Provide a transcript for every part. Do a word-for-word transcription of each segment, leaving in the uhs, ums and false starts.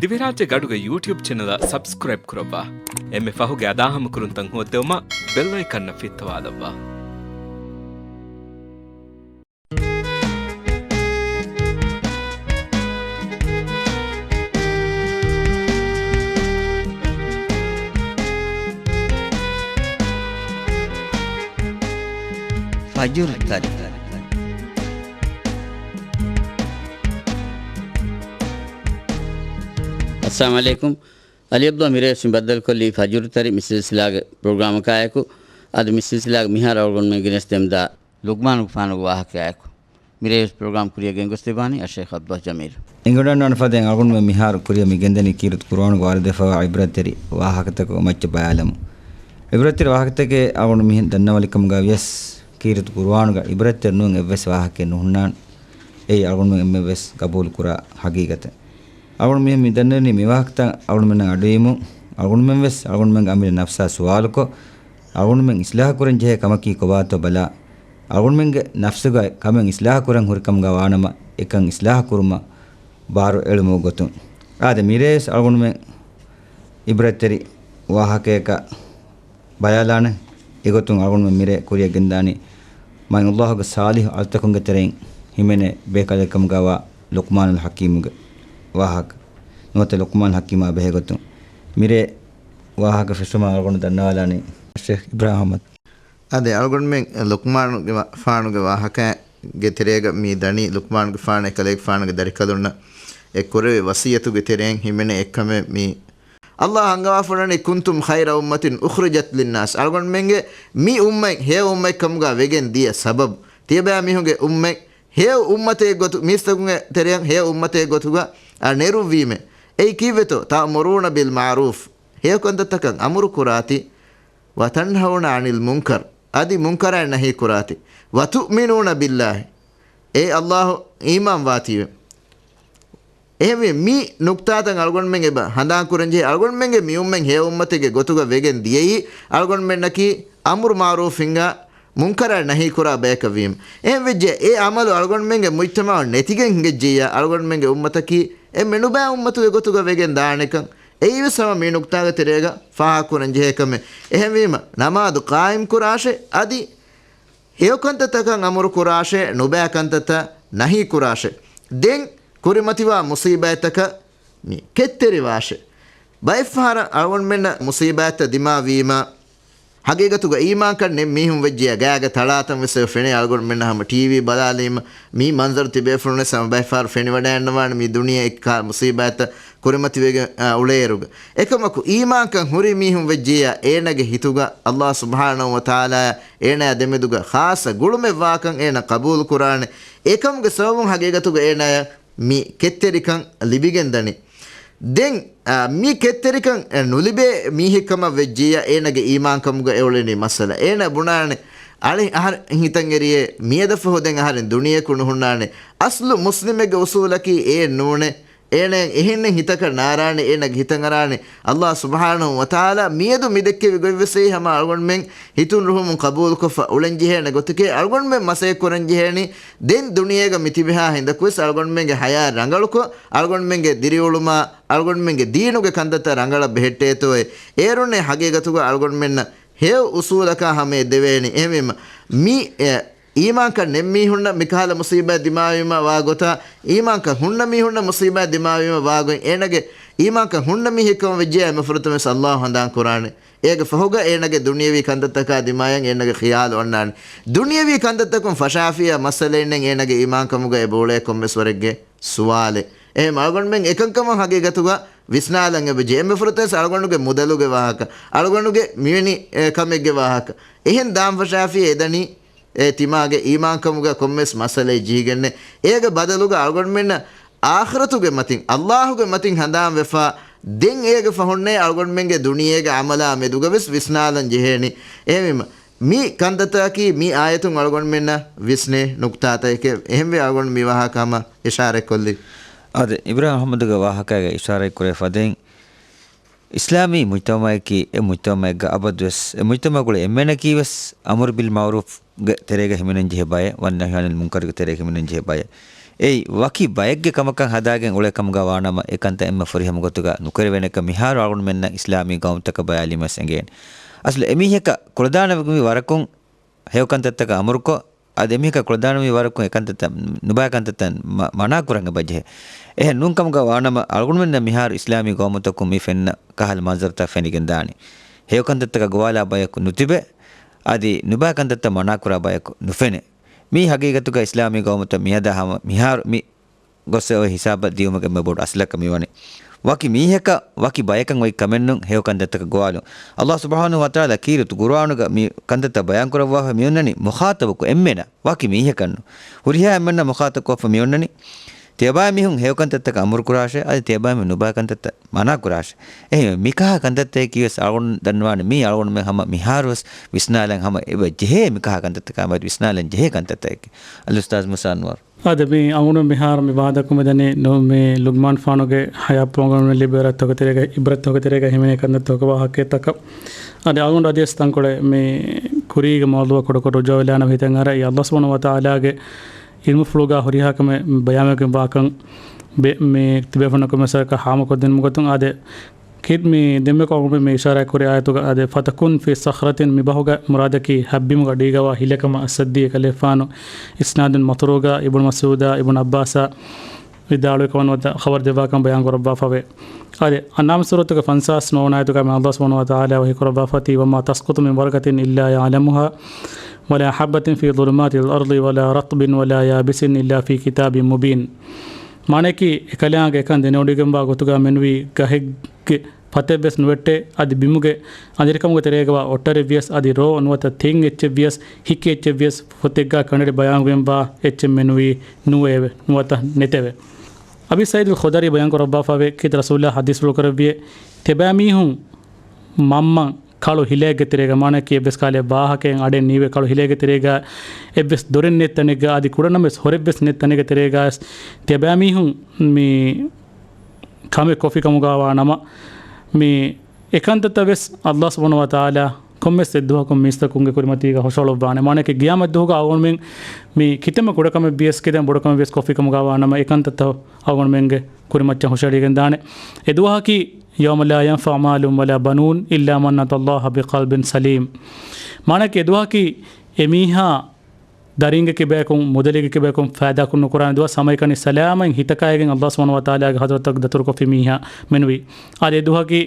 ދިވެހިރާއްޖޭގެ އަޑުގެ ޔޫޓިއުބް ޗެނަލަށް ސަބްސްކްރައިބް ކުރައްވާ. އެންމެ ފަހުގެ އަދާހަމަކުރުންތައް ހޯއްދެވުމަށް ބެލް އައިކަންއަށް ފިއްތަވާލައްވާ. ފަޖުރު ތަރި. އައްސަލާމު ޢަލައިކުމް. އަލީ ޢަބްދުﷲ މިރޭވެސް މި ބައްދަލުކޮށްލީ ފަޖުރު ތަރި މި ސިލްސިލާގެ ޕްރޮގްރާމަކާއެކު. އަދި މި ސިލްސިލާގެ މިހާރު އަޅުގަނޑުމެން ގެނެސްދެމުންދާ ލުޤްމާނުގެފާނުގެ ވާހަކައާއެކު. މިރޭވެސް ޕްރޮގްރާމް ކުރިއަށް ގެންގޮސްދެއްވާނީ އައްޝައިޚް ޢަބްދުﷲ ޖަމީލް. އެނގިވަޑައިގަންނަވާނެ ފަދައިން އަޅުގަނޑުމެން މިހާރު ކުރިއަށް މި ގެންދަނީ ކީރިތި ޤުރުއާނުގަ ވާރިދުވެފައިވާ ޢިބްރަތްތެރި ވާހަކަތަކުގެ މައްޗަށް ބަލާލަމުން. ޢިބްރަތްތެރި ވާހަކަތަކެއް އަޅުގަނޑު މިހެން ދަންނަވާލިކަމުގަ ވިޔަސް، ކީރިތި ޤުރުއާނުގަ ޢިބްރަތްތެރި ނޫން އެއްވެސް ވާހަކައެއް ނުހުންނާނެ. އެއީ އަޅުގަނޑުމެން އެންމެންވެސް ޤަބޫލުކުރާ ޙަޤީޤަތެއް. އަޅުގަނޑު މިހެން މި ދަންނަވަނީ މި ވާހަކަތައް އަޅުގަނޑުމެންނަށް އަޑުއިވުމުން، އަޅުގަނޑުމެންވެސް އަޅުގަނޑުމެންގެ އަމިއްލަ ނަފްސާ ސުވާލުކޮށް، އަޅުގަނޑުމެން އިޞްލާޙު ކުރަން ޖެހޭ ކަމަކީ ކޮބާތޯ ބަލާ، އަޅުގަނޑުމެންގެ ނަފްސުގައި ކަމެއް އިޞްލާޙު ކުރަން ހުރި ކަމުގަ ވާނަމަ، އެކަން އިޞްލާޙު ކުރުމަށް ބާރު އެޅުމުގެ ގޮތުން. އާދެ، މިރޭވެސް އަޅުގަނޑުމެން ޢިބްރަތްތެރި ވާހަކަޔަކަށް ބަލާލާނެ. އެގޮތުން އަޅުގަނޑުމެން މިރޭ ކުރިއަށް ގެންދާނީ މާތް ﷲ ގެ ޞާލިޙު އަޅުތަކުންގެ ތެރެއިން ހިމެނޭ ބޭކަލެއް ކަމުގަވާ ލުޤްމާނުލް ޙަކީމުގެ ވާހަކަ. ނުވަތަ ލުޤްމާނުލް ޙަކީމާ ބެހޭ ގޮތުން މިރޭ ވާހަކަ ފެށުމަށް އަޅުގަނޑު ދަންނަވާލާނީ ޝޭޚް އިބްރާހިމް އަޙްމަދު. އާދެ، އަޅުގަނޑުމެން ލުޤްމާނުގެ ފާނުގެ ވާހަކައިގެ ތެރޭގަ މި ދަނީ، ލުޤްމާނުގެފާނު އެކަލޭގެފާނުގެ ދަރިކަލުންނަށް އެ ކުރެވި ވަޞިއްޔަތުގެ ތެރެއިން ހިމެނޭ އެއްކަމެއް މި ﷲ އަންގަވާފަ ވަނީ، "كنتم خير أمة أخرجت للناس." އަޅުގަނޑުމެންގެ މި އުއްމަތް ހެޔޮ އުއްމަތް ކަމުގަ ވެގެން ދިޔަ ސަބަބު، ތިޔަބައިމީހުންގެ އުއްމަތް ހެޔޮ އުއްމަތެއް ގޮތު، މީސްތަކުންގެ ތެރެއަށް ހެޔޮ އުއްމަތެއް ގޮތުގަ، އާ، ނެރުއްވީމެ. އެއީ ކީއްވެތޯ؟ "تأمرون بالمعروف." ހެޔޮ ކަންތައްތަކަށް އަމުރު ކުރާތި. "وتنهون عن المنكر." އަދި މުންކަރާތް ނަހީ ކުރާތި. "وتؤمنون بالله." އޭ ﷲ އީމާން ވާތީވެ. އެހެންވެ، މި ނުކްތާތައް އަޅުގަނޑުމެން އެބަ ހަނދާން ކުރަން ޖެހޭ. އަޅުގަނޑުމެންގެ މި އުއްމަތް ހެޔޮ އުއްމަތެއްގެ ގޮތުގަ ވެގެން ދިޔައީ، އަޅުގަނޑުމެންނަކީ އަމުރު މަޢުރޫފް ހިންގާ، މުންކަރާތް ނަހީ ކުރާ ބަޔަކަށް ވީމަ. އެހެން ވެއްޖެ، އެ އަމަލު އަޅުގަނޑުމެންގެ މުޖްތަމަޢުން ނެތިގެން ހިނގައްޖެއްޔާ، އަޅުގަނޑުމެންގެ އުއްމަތަކީ އެންމެ ނުބައި އުއްމަތުގެ ގޮތުގަ ވެގެން ދާނެކަން. އެއީވެސް ހަމަ މި ނުކްތާގެ ތެރޭގަ ފާހަގަކުރަން ޖެހޭ ކަމެއް. އެހެންވީމަ، ނަމާދު ޤާއިމް ކުރާށޭ، އަދި ހެޔޮ ކަންތައްތަކަށް އަމުރު ކުރާށޭ، ނުބައި ކަންތައްތައް ނަހީ ކުރާށޭ. ދެން ކުރިމަތިވާ މުޞީބާތްތަކަށް މި ކެތްތެރިވާށޭ. ބައެއްފަހަރަށް އަޅުގަނޑުމެންނަށް މުޞީބާތްތައް ދިމާވީމަ، ހަގީގަތުގަ އީމާންކަން ނެތް މީހުން ވެއްޖެޔާ ގާގަ ތަޅާތަން ވެސް އެބަ ފެނޭ. އަޅުގަނޑުމެންނަށް ހަމަ ޓީވީ ބަލާލީމަ، މި މަންޒަރު ތިބޭފުޅުންވެސް ހަމަ ބައެއްފަހަރު ފެނިވަޑައިގަންނަވާނެ، މި ދުނިޔެ އެއްކާ މުޞީބާތްތައް ކުރިމަތިވެގެން، އާ، އުޅޭއިރުގަ. އެކަމަކު، އީމާންކަން ހުރި މީހުން ވެއްޖެޔާ، އޭނަގެ ހިތުގަ ﷲ ސުބްޙާނަހޫ ވަތަޢާލާއާ އޭނަޔާ ދެމެދުގަ ޚާއްޞަ ގުޅުމެއް ވާކަން އޭނަ ޤަބޫލު ކުރާނެ. އެކަމުގެ ސަބަބުން ހަގީގަތުގަ އޭނަޔަށް މި ކެތްތެރިކަން ލިބިގެންދަނީ. ދެން، އާ، މި ކެތްތެރިކަން، އެ، ނުލިބޭ މީހެއްކަމަށް ވެއްޖިއްޔާ، އޭނަގެ އީމާންކަމުގަ އެ އުޅެނީ މައްސަލަ. އޭނަ ބުނާނެ، އަޅެ-، އަހަރެން ހިތަށް އެރިޔޭ، މިއަދަށްފަހު ދެން އަހަރެން ދުނިޔެއަކު ނުހުންނާނެ. އަސްލު މުސްލިމެއްގެ އުސޫލަކީ އެއެއް ނޫނޭ. އޭނައަށް އެހެންނެއް ހިތަކަށް ނާރާނެ، އޭނަގެ ހިތަށް އަރާނެ. ﷲ ސުބްޙާނަހޫ ވަތަޢާލާ މިއަދު މި ދެއްކެވި ގޮތްވެސް އެއީ ހަމަ އަޅުގަނޑުމެން ހިތުން ރުހުމުން ޤަބޫލުކޮށްފަ އުޅެންޖެހޭނެ ގޮތެކޭ. އަޅުގަނޑުމެން މަސައްކަތް ކުރަންޖެހޭނީ ދެން ދުނިޔޭގަ މި ތިބިހާ ހިނދަކުވެސް އަޅުގަނޑުމެންގެ ޙަޔާތް ރަނގަޅުކޮށް، އަޅުގަނޑުމެންގެ ދިރިއުޅުމާ، އަޅުގަނޑުމެންގެ ދީނުގެ ކަންތައްތައް ރަނގަޅަށް ބެހެއްޓޭތޯއޭ. އޭރުންނޭ ހަގީގަތުގަ އަޅުގަނޑުމެންނަށް ހެޔޮ އުސޫލަކާ ހަމަޔަށް ދެވޭނީ. އެހެންވީމަ، މި، އެ، އީމާންކަން ނެތް މީހުންނަށް މިކަހަލަ މުޞީބާތް ދިމާވީމަ ވާ ގޮތާ، އީމާންކަން ހުންނަ މީހުންނަށް މުޞީބާތް ދިމާވީމަ ވާ ގޮތް، އޭނަގެ އީމާންކަން ހުންނަ މީހެއްކަމަށް ވެއްޖެޔާ އެންމެ ފުރަތަމަވެސް ﷲ ހަނދާން ކުރާނެ. އޭގެ ފަހުގަ އޭނަގެ ދުނިޔެވީ ކަންތައްތަކާ ދިމާޔަށް އޭނަގެ ޚިޔާލު އޮންނާނެ. ދުނިޔެވީ ކަންތައްތަކުން ފަށާފިޔާ މައްސަލައެއްނެތް އޭނަގެ އީމާންކަމުގަ އެބައުޅޭ ކޮންމެސް ވަރެއްގެ ސުވާލެއް. އެހެން އަޅުގަނޑުމެން އެކަންކަމަށް ހަގީގަތުގަ ވިސްނާލަން އެބަޖެހޭ. އެންމެ ފުރަތަމަވެސް އަޅުގަނޑުގެ މުދަލުގެ ވާހަކަ، އަޅުގަނޑުގެ މިވެނި، އެ، ކަމެއްގެ ވާހަކަ. އެހެން ދާން ފަށާފިޔާ އެދަނީ އެ ތިމާގެ އީމާންކަމުގަ ކޮންމެސް މައްސަލައެއް ޖެހިގެންނޭ. އޭގެ ބަދަލުގަ އަޅުގަނޑުމެންނަށް އާޚިރަތުގެ މަތިން، ﷲގެ މަތިން ހަނދާން ވެފަ، ދެން އޭގެ ފަހުންނޭ އަޅުގަނޑުމެންގެ ދުނިޔޭގެ ޢަމަލާ މެދުގަވެސް ވިސްނާލަން ޖެހޭނީ. އެހެންވީމަ، މި ކަންތައްތަކަކީ މި އާޔަތުން އަޅުގަނޑުމެންނަށް ވިސްނޭ ނުކްތާތަކެކޭ. އެހެންވެ އަޅުގަނޑު މި ވާހަކަ ހަމަ އިޝާރަތްކޮށްލީ. އާދެ، އިބްރާހިމް އަޙްމަދުގެ ވާހަކައިގަ އިޝާރަތްކުރެ ފަދައިން، އިސްލާމީ މުޖްތަމަޢަކީ އެ މުޖްތަމަޢެއްގަ އަބަދުވެސް އެ މުޖްތަމަޢުގަ އެންމެނަކީވެސް އަމުރު ބިލް މަޢުރޫފްގެ ތެރޭގަ ހިމެނެންޖެހޭ ބައެއް، ވަން ނަހްޔު ޢަނިލް މުންކަރުގެ ތެރޭގަ ހިމެނެންޖެހޭ ބައެއް. އެއީ، ވަކި ބައެއްގެ ކަމަކަށް ހަދާގެން އުޅޭ ކަމުގަ ވާނަމަ، އެކަންތައް އެންމެ ފުރިހަމަ ގޮތުގަ ނުކުރެވޭނެކަން މިހާރު އަޅުގަނޑުމެންނަށް އިސްލާމީ ގައުމުތަކަށް ބަޔާލީމަސް އެނގޭނެ. އަސްލު އެމީހަކަށް ކުޅަދާނަވެގެންވީ ވަރަކުން ހެޔޮ ކަންތައްތަކަށް އަމުރުކޮށް، އަދި އެމީހަކަށް ކުޅަދާނަވީ ވަރަކުން އެކަންތައްތައް، ނުބައި ކަންތައްތައް މަ-، މަނާ ކުރަން އެބަޖެހޭ. އެހެން ނޫންކަމުގަ ވާނަމަ، އަޅުގަނޑުމެންނަށް މިހާރު އިސްލާމީ ގައުމުތަކުން މި ފެންނަ ކަހަލަ މަންޒަރުތައް ފެނިގެން ދާނީ. ހެޔޮ ކަންތައްތަކަށް ގޮވާލާ ބަޔަކު ނުތިބޭ، އަދި ނުބައި ކަންތައްތައް މަނާ ކުރާ ބަޔަކު ނުފެނޭ. މީ ހަގީގަތުގަ އިސްލާމީ ގައުމުތައް މިއަދާ ހަމަ މިހާރު މި ގޮއްސަ އޮތް ހިސާބަށް ދިޔުމުގެ އެންމެ ބޮޑު އަސްލަކަށް މިވަނީ. ވަކި މީހަކަށް، ވަކި ބަޔަކަށް އޮތް ކަމެއްނޫން ހެޔޮ ކަންތައްތަކަށް ގޮވާލުން. އައްލާހު ސުބްޙާނަހު ވަތަޢާލާ ކީރިތި ޤުރުއާނުގަ މި ކަންތައްތައް ބަޔާން ކުރައްވާފަ މިއޮންނަނީ މުޚާޠަބަކު އެންމެނަށް، ވަކި މީހަކަށްނު. ހުރިހާ އެންމެންނަށް މުޚާޠަބުކޮށްފަ މިއޮންނަނީ، ތިޔަބައިމީހުން ހެޔޮ ކަންތައްތަކަށް އަމުރުކުރާށޭ، އަދި ތިޔަބައިމީހުން ނުބައި ކަންތައްތައް މަނާކުރާށޭ. އެހެން މިކަހަލަ ކަންތައްތަކަކީވެސް އަޅުގަނޑު ދަންނަވާނެ މީ އަޅުގަނޑުމެން ހަމަ މިހާރުވެސް ވިސްނާލަން ހަމަ އެބަ ޖެހޭ، މިކަހަލަ ކަންތައްތަކާމެދު ވިސްނާލަން ޖެހޭ ކަންތައްތަކެކޭ. އަލްއުސްތާޛް މޫސާ އަންވަރު. އާދެ، މި އަޅުގަނޑު މިހާރު މި ވާހަކަ ދަނީ ނޫން މި ލުގްމާން ފާނުގެ ހަޔާތް ޕްރޮގްރާމް ލިބޭ ރައްތަކު ތެރޭގަ، އިބްރަތްތަކު ތެރޭގަ ހިމެނޭ ކަންތައްތަކުގެ ވާހަކަތަކަށް. އާދެ، އަޅުގަނޑު އަދިވެސް ތަންކޮޅެއް މި ކުރީގެ މައުޟޫޢަށް ކުޑަކޮށް ރުޖޫޢަވެލާނަމަ ހިތަށް އަރާ، އެއީ އައްލާހު ސުބްޙާނަހު ވަތަޢާލާގެ އިލްމުފުޅުގަ ހުރިހާ ކަމެއް ބަޔާންވެގެން ވާކަން ބެ-، މި ތިބޭފުޅުންނަށް ކޮންމެސް ވަރަކަށް ހާމަކޮށްދިނުމުގެ ގޮތުން. އާދެ، ކިތް މި ދެންމެ ކޮންމެ މި އިޝާރާތް ކުރި އާޔަތުގަ އާދެ، ފަތަކުން ފީ ޞަޚްރަތިން، މި ބަހުގަ މުރާދަކީ ހައްބިމުގަ ޑީގަވާ ހިލަކަމަށް އައްސައްދީ އެކަލޭފާނު އިސްނާދުން މަތުރޫގަ އިބްނު މަސްޢޫދާ އިބްނު ޢައްބާސާ ވިދާޅުވި ކަމަށް ނުވަތަ ޚަބަރު ދެއްވާކަން ބަޔާން ކުރައްވާފަވޭ. އާދެ، އަންޢާމް ސޫރަތުގެ ފަންސާސް ނުވަވަނަ އާޔަތުގަ މި އައްލާހު ސުބްޙާނަހު ވަތަޢާލާ ވަޙީ ކުރައްވާފަ ތީ، وما تسقط من ورقة إلا يعلمها ولا حبة في ظلمات الأرض ولا رطب ولا يابس إلا في كتاب مبين. މާނައަކީ، އެކަލާނގެ އެކަން ދެނެވޮޑިގެންވާ ގޮތުގަ މެނުވީ ގަހެއްގެ ފަތެއްވެސް ނުވެއްޓޭ، އަދި ބިމުގެ އަނދިރިކަމުގެ ތެރޭގަވާ އޮށްޓަރެއްވިޔަސް، އަދި ރޯ ނުވަތަ ތެން އެއްޗެއްވިޔަސް، ހިކި އެއްޗެއްވިޔަސް، ފޮތެއްގަ ކަނޑައެޅި ބަޔާންވެގެންވާ އެއްޗެއް މެނުވީ ނުވެއެވެ. ނުވަތަ ނެތެވެ. އަބީ ސަޢީދުލް ޚުދްރީ ބަޔާން ކުރައްވާފަވޭ، ކީރިތި ރަސޫލާ ޙަދީޘްފުޅު ކުރެއްވިއޭ، ތިޔަބައިމީހުން މަންމަ ކަޅު ހިލައެއްގެ ތެރޭގަ، މާނައަކީ އެއްވެސް ކަހަލަ ވާހަކައެއް އަޑެއް ނީވެ، ކަޅު ހިލައެއްގެ ތެރޭގަ އެއްވެސް ދޮރެއް ނެތް ތަނެއްގަ، އަދި ކުޑަނަމަވެސް ހޮރެއްވެސް ނެތް ތަނެއްގެ ތެރޭގަ ވެސް ތިޔަބައިމީހުން މި ކަމެއް ކޮށްފި ކަމުގަ ވާ ނަމަ، މި އެކަންތައްތައް ވެސް އައްލާހު ސުބްޙާނަހު ވަތަޢާލާ ކޮންމެސް އެއްދުވަހަކުން މީސްތަކުންގެ ކުރިމަތީގަ ހުށަހަޅުއްވާނެ. މާނައަކީ ޤިޔާމަތް ދުވަހުގަ އަޅުގަނޑުމެން މި ކިތަންމެ ކުޑަކަމެއް ވިޔަސް، ކިތަންމެ ބޮޑުކަމެއް ވިޔަސް ކޮށްފި ކަމުގަ ވާ ނަމަ، އެކަންތައްތައް އަޅުގަނޑުމެންގެ ކުރިމައްޗަށް ހުށަހެޅިގެން ދާނެ. އެ ދުވަހަކީ، يوم لا ينفع مال ولا بنون إلا من أتى الله بقلب سليم. މާނައަކީ، އެ ދުވަހަކީ އެމީހާ ދަރިންގެ ކިބަޔަކުން، މުދަލީގެ ކިބަޔަކުން ފައިދާކުން ނުކުރާނެ ދުވަސް، ހަމައެކަނި ސަލާމަތް ހިތަކާއިގެން އައްލާހު ސުބްޙާނަހު ވަތަޢާލާގެ ޙަޟްރަތަށް ދަތުރުކޮށްފި މީހާ މެނުވީ. އާދެ، އެ ދުވަހަކީ،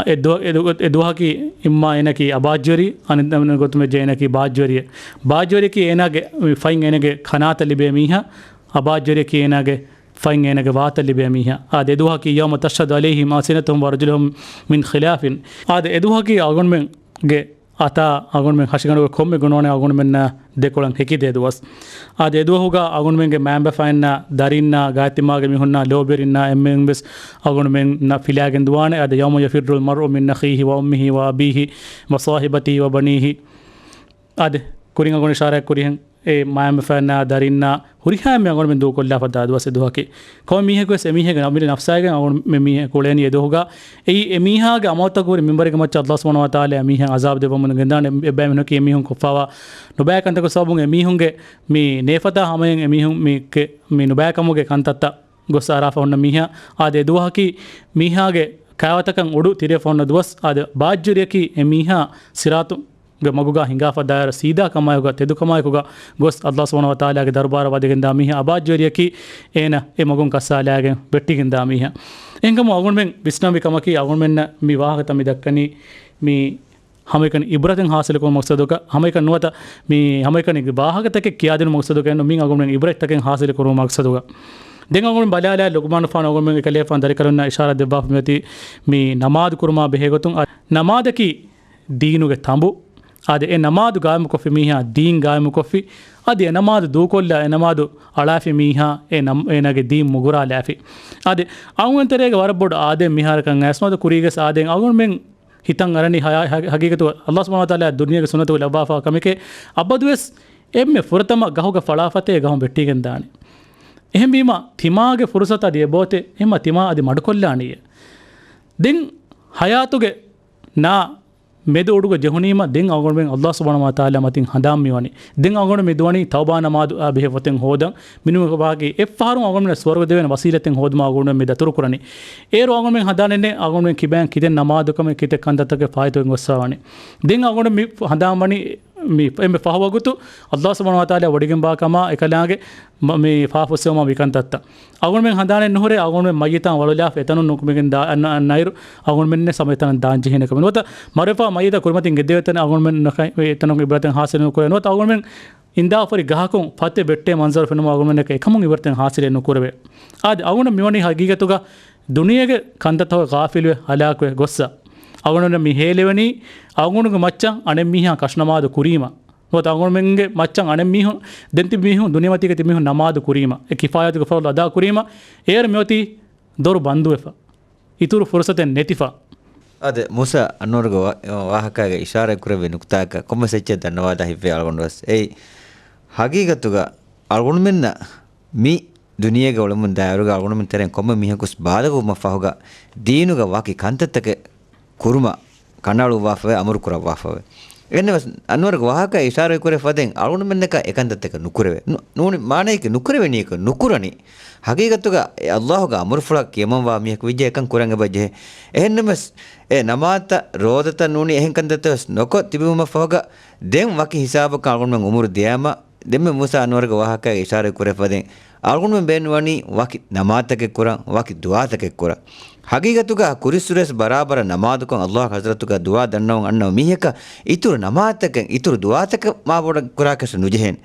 އެ ދު-، އެ ދު-، އެ ދުވަހަކީ އިއްމާ އޭނައަކީ އަބާއްޖަވެރި، އަނެއް ގޮތުމެއް ޖެހޭ އޭނައަކީ ބާއްޖަވެރިއެއް. ބާއްޖަވެރިއަކީ އޭނާގެ ފަތް އޭނަގެ ކަނާތަށް ލިބޭ މީހާ، އަބާއްޖަވެރިއަކީ އޭނާގެ ފަތް އޭނަގެ ވާތަށް ލިބޭ މީހާ. އާދެ، އެ ދުވަހަކީ يوم تشهد عليهم ألسنتهم وأرجلهم من خلاف. އާދެ، އެ ދުވަހަކީ އަޅުގަނޑުމެންގެ އަތާ އަޅުގަނޑުމެން ހަށިގަނޑުގެ ކޮންމެ ގޮނޑުވަނެއް އަޅުގަނޑުމެންނާ ދެކޮޅަށް ހެކިދޭ ދުވަސް. އާދެ، އެ ދުވަހުގަ އަޅުގަނޑުމެންގެ މައިންބަފައިންނާ، ދަރިންނާ، ގާތްތިމާގެ މީހުންނާ، ލޯބިވެރިންނާ އެންމެންވެސް އަޅުގަނޑުމެންނަށް ފިލާގެން ދުވާނެ. އާދެ، يوم يفر المرء من أخيه وأمه وأبيه وصاحبته وبنيه. އާދެ، ކުރިން އަޅުގަނޑު އިޝާރާތް ކުރިހެން، އެ މައިންބަފައިންނާ، ދަރިންނާ، ހުރިހާ އެންމެ އަޅުގަނޑުމެން ދޫކޮށްލާފަ ދާ ދުވަސް އެ ދުވަހަކީ. ކޮންމެ މީހަކުވެސް އެމީހެއްގެ ނަފްސާއިގެން އަޅުގަނޑު މި މީހަކު އުޅޭނީ އެ ދުވަހުގަ. އެއީ އެމީހާގެ އަމަލުތަކުގެ މިންވަރުގެ މައްޗަށް އައްލާހު ސުބްޙާނަހު ވަތަޢާލާ އެމީހާ ޢަޒާބު ދެއްވަމުން ގެންދާނެ. އެ ބައިމީހުންނަކީ އެމީހުން ކޮށްފަވާ ނުބައި ކަންތަކުގެ ސަބަބުން އެމީހުންގެ މި ނޭފަތާ ހަމަޔަށް އެމީހުން މި ކެ-، މި ނުބައިކަމުގެ ކަންތައްތައް ގޮސް އަރާފަ ހުންނަ މީހާ. އާދެ، އެ ދުވަހަކީ މީހާގެ ކައިވެނިތަކަށް އުޑު ތިރިއަށް ފަހުންނަ ދުވަސް. އާދެ، ބާއްޖަވެރިއަކީ އެމީހާ ސިރާޠު ގެ މަގުގަ ހިނގާފަ ދާއިރު ސީދާ ކަމާއެކުގަ، ތެދު ކަމާއެކުގަ ގޮސް އައްލާހު ސުބްޙާނަހު ވަތަޢާލާގެ ދަރުބާރަށް ވަދެގެންދާ މީހާ. އަބާއްޖަވެރިއަކީ އޭނަ އެ މަގުން ކައްސާލާގެން ވެއްޓިގެންދާ މީހާ. އެހެންކަމުން އަޅުގަނޑުމެން ވިސްނާންވީ ކަމަކީ، އަޅުގަނޑުމެންނަށް މި ވާހަކަތައް މި ދައްކަނީ މި ހަމައެކަނި އިބްރަތެއް ހާސިލުކުރުމުގެ މަޤްޞަދުގަ، ހަމައެކަނި ނުވަތަ މި ހަމައެކަނި ވާހަކަތަކެއް ކިޔާދިނުމުގެ މަޤްޞަދުގައެއްނު، މި އަޅުގަނޑުމެން އިބްރަތްތަކެއް ހާސިލުކުރުމުގެ މަޤްޞަދުގަ. ދެން އަޅުގަނޑު ބަލާލާ، ލުޤްމާނު ފާނު އަޅުގަނޑުމެންގެ ކަލޭފާނު ދަރިކަލުންނަށް އިޝާރާތް ދެއްވާފަ މިއޮތީ މި ނަމާދު ކުރުމާ ބެހޭ ގޮތުން. އަ، ނަމާދަކީ ދީނުގެ ތަނބު. އާދެ، އެ ނަމާދު ގާއިމުކޮށްފި މީހާ ދީން ގާއިމުކޮށްފި. އަދި އެ ނަމާދު ދޫކޮށްލާ، އެ ނަމާދު އަޅާފި މީހާ އެ ނަމް-، އޭނާގެ ދީން މުގުރާލާފި. އާދެ، އަޅުގަނޑު ތެރޭގަ ވަރަށް ބޮޑު އާދެ، މިހާރަކަށް އައިސްމަދު ކުރީގެސް އާދެ، އަޅުގަނޑުމެން ހިތަށް އަރަނީ ހަޔާ-، ހަ-، ހަގީގަތު އައްލާހު ސުބްޙާނަހު ވަތަޢާލާ ދުނިޔޭގެ ސުންނަތުގަ ލައްވާފާ ކަމެކޭ. އަބަދުވެސް އެންމެ ފުރަތަމަ ގަހުގަ ފަޅާފަތޭ ގަހުން ވެއްޓިގެން ދާނެ. އެހެންވީމަ، ތިމާގެ ފުރުސަތު އަދި އެބައޮތޭ، އެހެންމަ ތިމާ އަދި މަޑުކޮށްލާނީއޭ. ދެން ހަޔާތުގެ ނާ މެދު އުޑުގަ ޖެހުނީމަ، ދެން އަޅުގަނޑުމެން ﷲ ސުބްޙާނަހޫ ވަތަޢާލާ މަތިން ހަނދާން މިވަނީ. ދެން އަޅުގަނޑު މި ދުވަނީ ތައުބާ ނަމާދު އާ ބެހޭ ފޮތެއް ހޯދަން. މިނިވަގަކީ އެއްފަހަރު އަޅުގަނޑުމެން ސުވަރުގެ ދެވޭނެ ވަސީލަތެއް ހޯދުމަށް އަޅުގަނޑުމެން މި ދަތުރު ކުރަނީ. އޭރު އަޅުގަނޑުމެން ހަނދާނެއް ނެތް އަޅުގަނޑުމެން ކިބައިން ކިތައް ކަންތައްތަކެއް ފާއިތުވެގެން ގޮއްސަވާނީ. ދެން އަޅުގަނޑު މި ހަނދާން ވަނީ މި އެންމެ ފަހު ވަގުތު ﷲ ސުބްޙާނަހޫ ވަތަޢާލާ ވޮޑިގެންވާ ކަމާ އެކަލާނގެ މަ-، މި ފާފަ ފުއްސެވުމާ މި ކަންތައްތައް. އަޅުގަނޑުމެން ހަނދާނެއް ނުހުރޭ، އަޅުގަނޑުމެން މައްޔިތާ ވަޅުލާފަ އެތަނުން ނުކުމެގެން ދާ-، އަން-، އަންނައިރު އަޅުގަނޑުމެންނެއް ހަމަ އެތަނަށް ދާން ޖެހޭނެ ކަމެއް ނުވަތަ، މަރުވެފާ މައްޔިތާ ކުރިމަތިން ގެއްދެވޭ ތަނެއް އަޅުގަނޑުމެން ނަކަ-، އެތަނުން އިބްރަތެއް ހާސިލެއް ނުކުރޭ ނުވަތަ، އަޅުގަނޑުމެން އިންދާފަރި ގަހަކުން ފަތެއް ވެއްޓޭ މަންޒަރު ފެނުމުން އަޅުގަނޑުމެންނަކަށް އެކަމުން އިބްރަތެއް ހާސިލެއް ނުކުރެވޭ. އާދެ، އަޅުގަނޑު މިވަނީ ހަގީގަތުގަ ދުނިޔޭގެ ކަންތައްތަކުގަ ޣާފިލުވެ ހަލާކުވެ ގޮއްސަ. އަޅުގަނޑުމެން މި ހޭލެވެނީ އަޅުގަނޑުގެ މައްޗަށް އަނެއްމީހާ ކަށުނަމާދު ކުރީމަ. ނުވަތަ އަޅުގަނޑުމެންގެ މައްޗަށް އަނެއްމީހުން، ދެން ތިބި މީހުން، ދުނިޔެމަތީގަ ތިބި މީހުން ނަމާދު ކުރީމަ، އެ ކިފާޔަތުގެ ފަރުޟު އަދާ ކުރީމަ، އޭރު މިއޮތީ ދޮރު ބަންދުވެފަ. އިތުރު ފުރުސަތެއް ނެތިފަ. އާދެ، މޫސާ އަންވަރުގެ ވާ-، ވާހަކައިގަ އިޝާރަތް ކުރެއްވި ނުކުތާއަކަށް ކޮންމެސް އެއްޗެއް ދަންނަވާލާ ހިތްވޭ އަޅުގަނޑުވެސް. އެއީ، ހަގީގަތުގަ އަޅުގަނޑުމެންނަށް މި ދުނިޔޭގަ އުޅެމުން ދާއިރުގަ އަޅުގަނޑުމެން ތެރެއިން ކޮންމެ މީހަކުސް ބާލަޣުވުމަށް ފަހުގަ ދީނުގަ ވަކި ކަންތައްތަކެއް ކުރުމަށް ކަނޑައަޅުއްވާފައި އަމުރު ކުރައްވާފައި. އެހެންނަމަވެސް، އަންވަރުގެ ވާހަކަ އިޝާރަތް ކުރެއްވި ފަދައިން އަޅުގަނޑުމެންނަކަށް އެކަންތައްތަކެއް ނުކުރެވޭ. ނު-، ނޫނީ މާނައަކީ ނުކުރެވެނީކަށް ނުކުރަނީ. ހަގީގަތުގަ އެ ﷲ ގެ އަމުރުފުޅަށް ކިޔަމަންވާ މީހަކު ވެއްޖެ އެކަން ކުރަން އެބަޖެހޭ. އެހެންނަމަވެސް، އެ ނަމާދަށް، ރޯދަތައް ނޫނީ އެހެން ކަންތައްތައް ވެސް ނުކޮށް ތިބެވުމަށް ފަހުގަ ދެން ވަކި ހިސާބަކަށް އަޅުގަނޑުމެން އުމުރު ދިޔާމަ، ދެންމެ މޫސާ އަންވަރުގެ ވާހަކައިގަ އިޝާރަތް ކުރެއްވި ފަދައިން، އަޅުގަނޑުމެން ބޭނުންވަނީ ވަކި ނަމާދުތަކެއް ކުރަން، ވަކި ދުޢާތަކެއް ކުރަން. ހަގީގަތުގަ ކުރިއްސުރެ ވެސް ބަރާބަރަށް ނަމާދުކޮށް ﷲ ގެ ޙަޟްރަތުގަ ދުޢާ ދަންނަވަން އަންނަ މީހަކަށް އިތުރު ނަމާދުތަކެއް، އިތުރު ދުޢާތަކެއް މާބޮޑަށް ކުރާކަށް ނުޖެހޭނެ.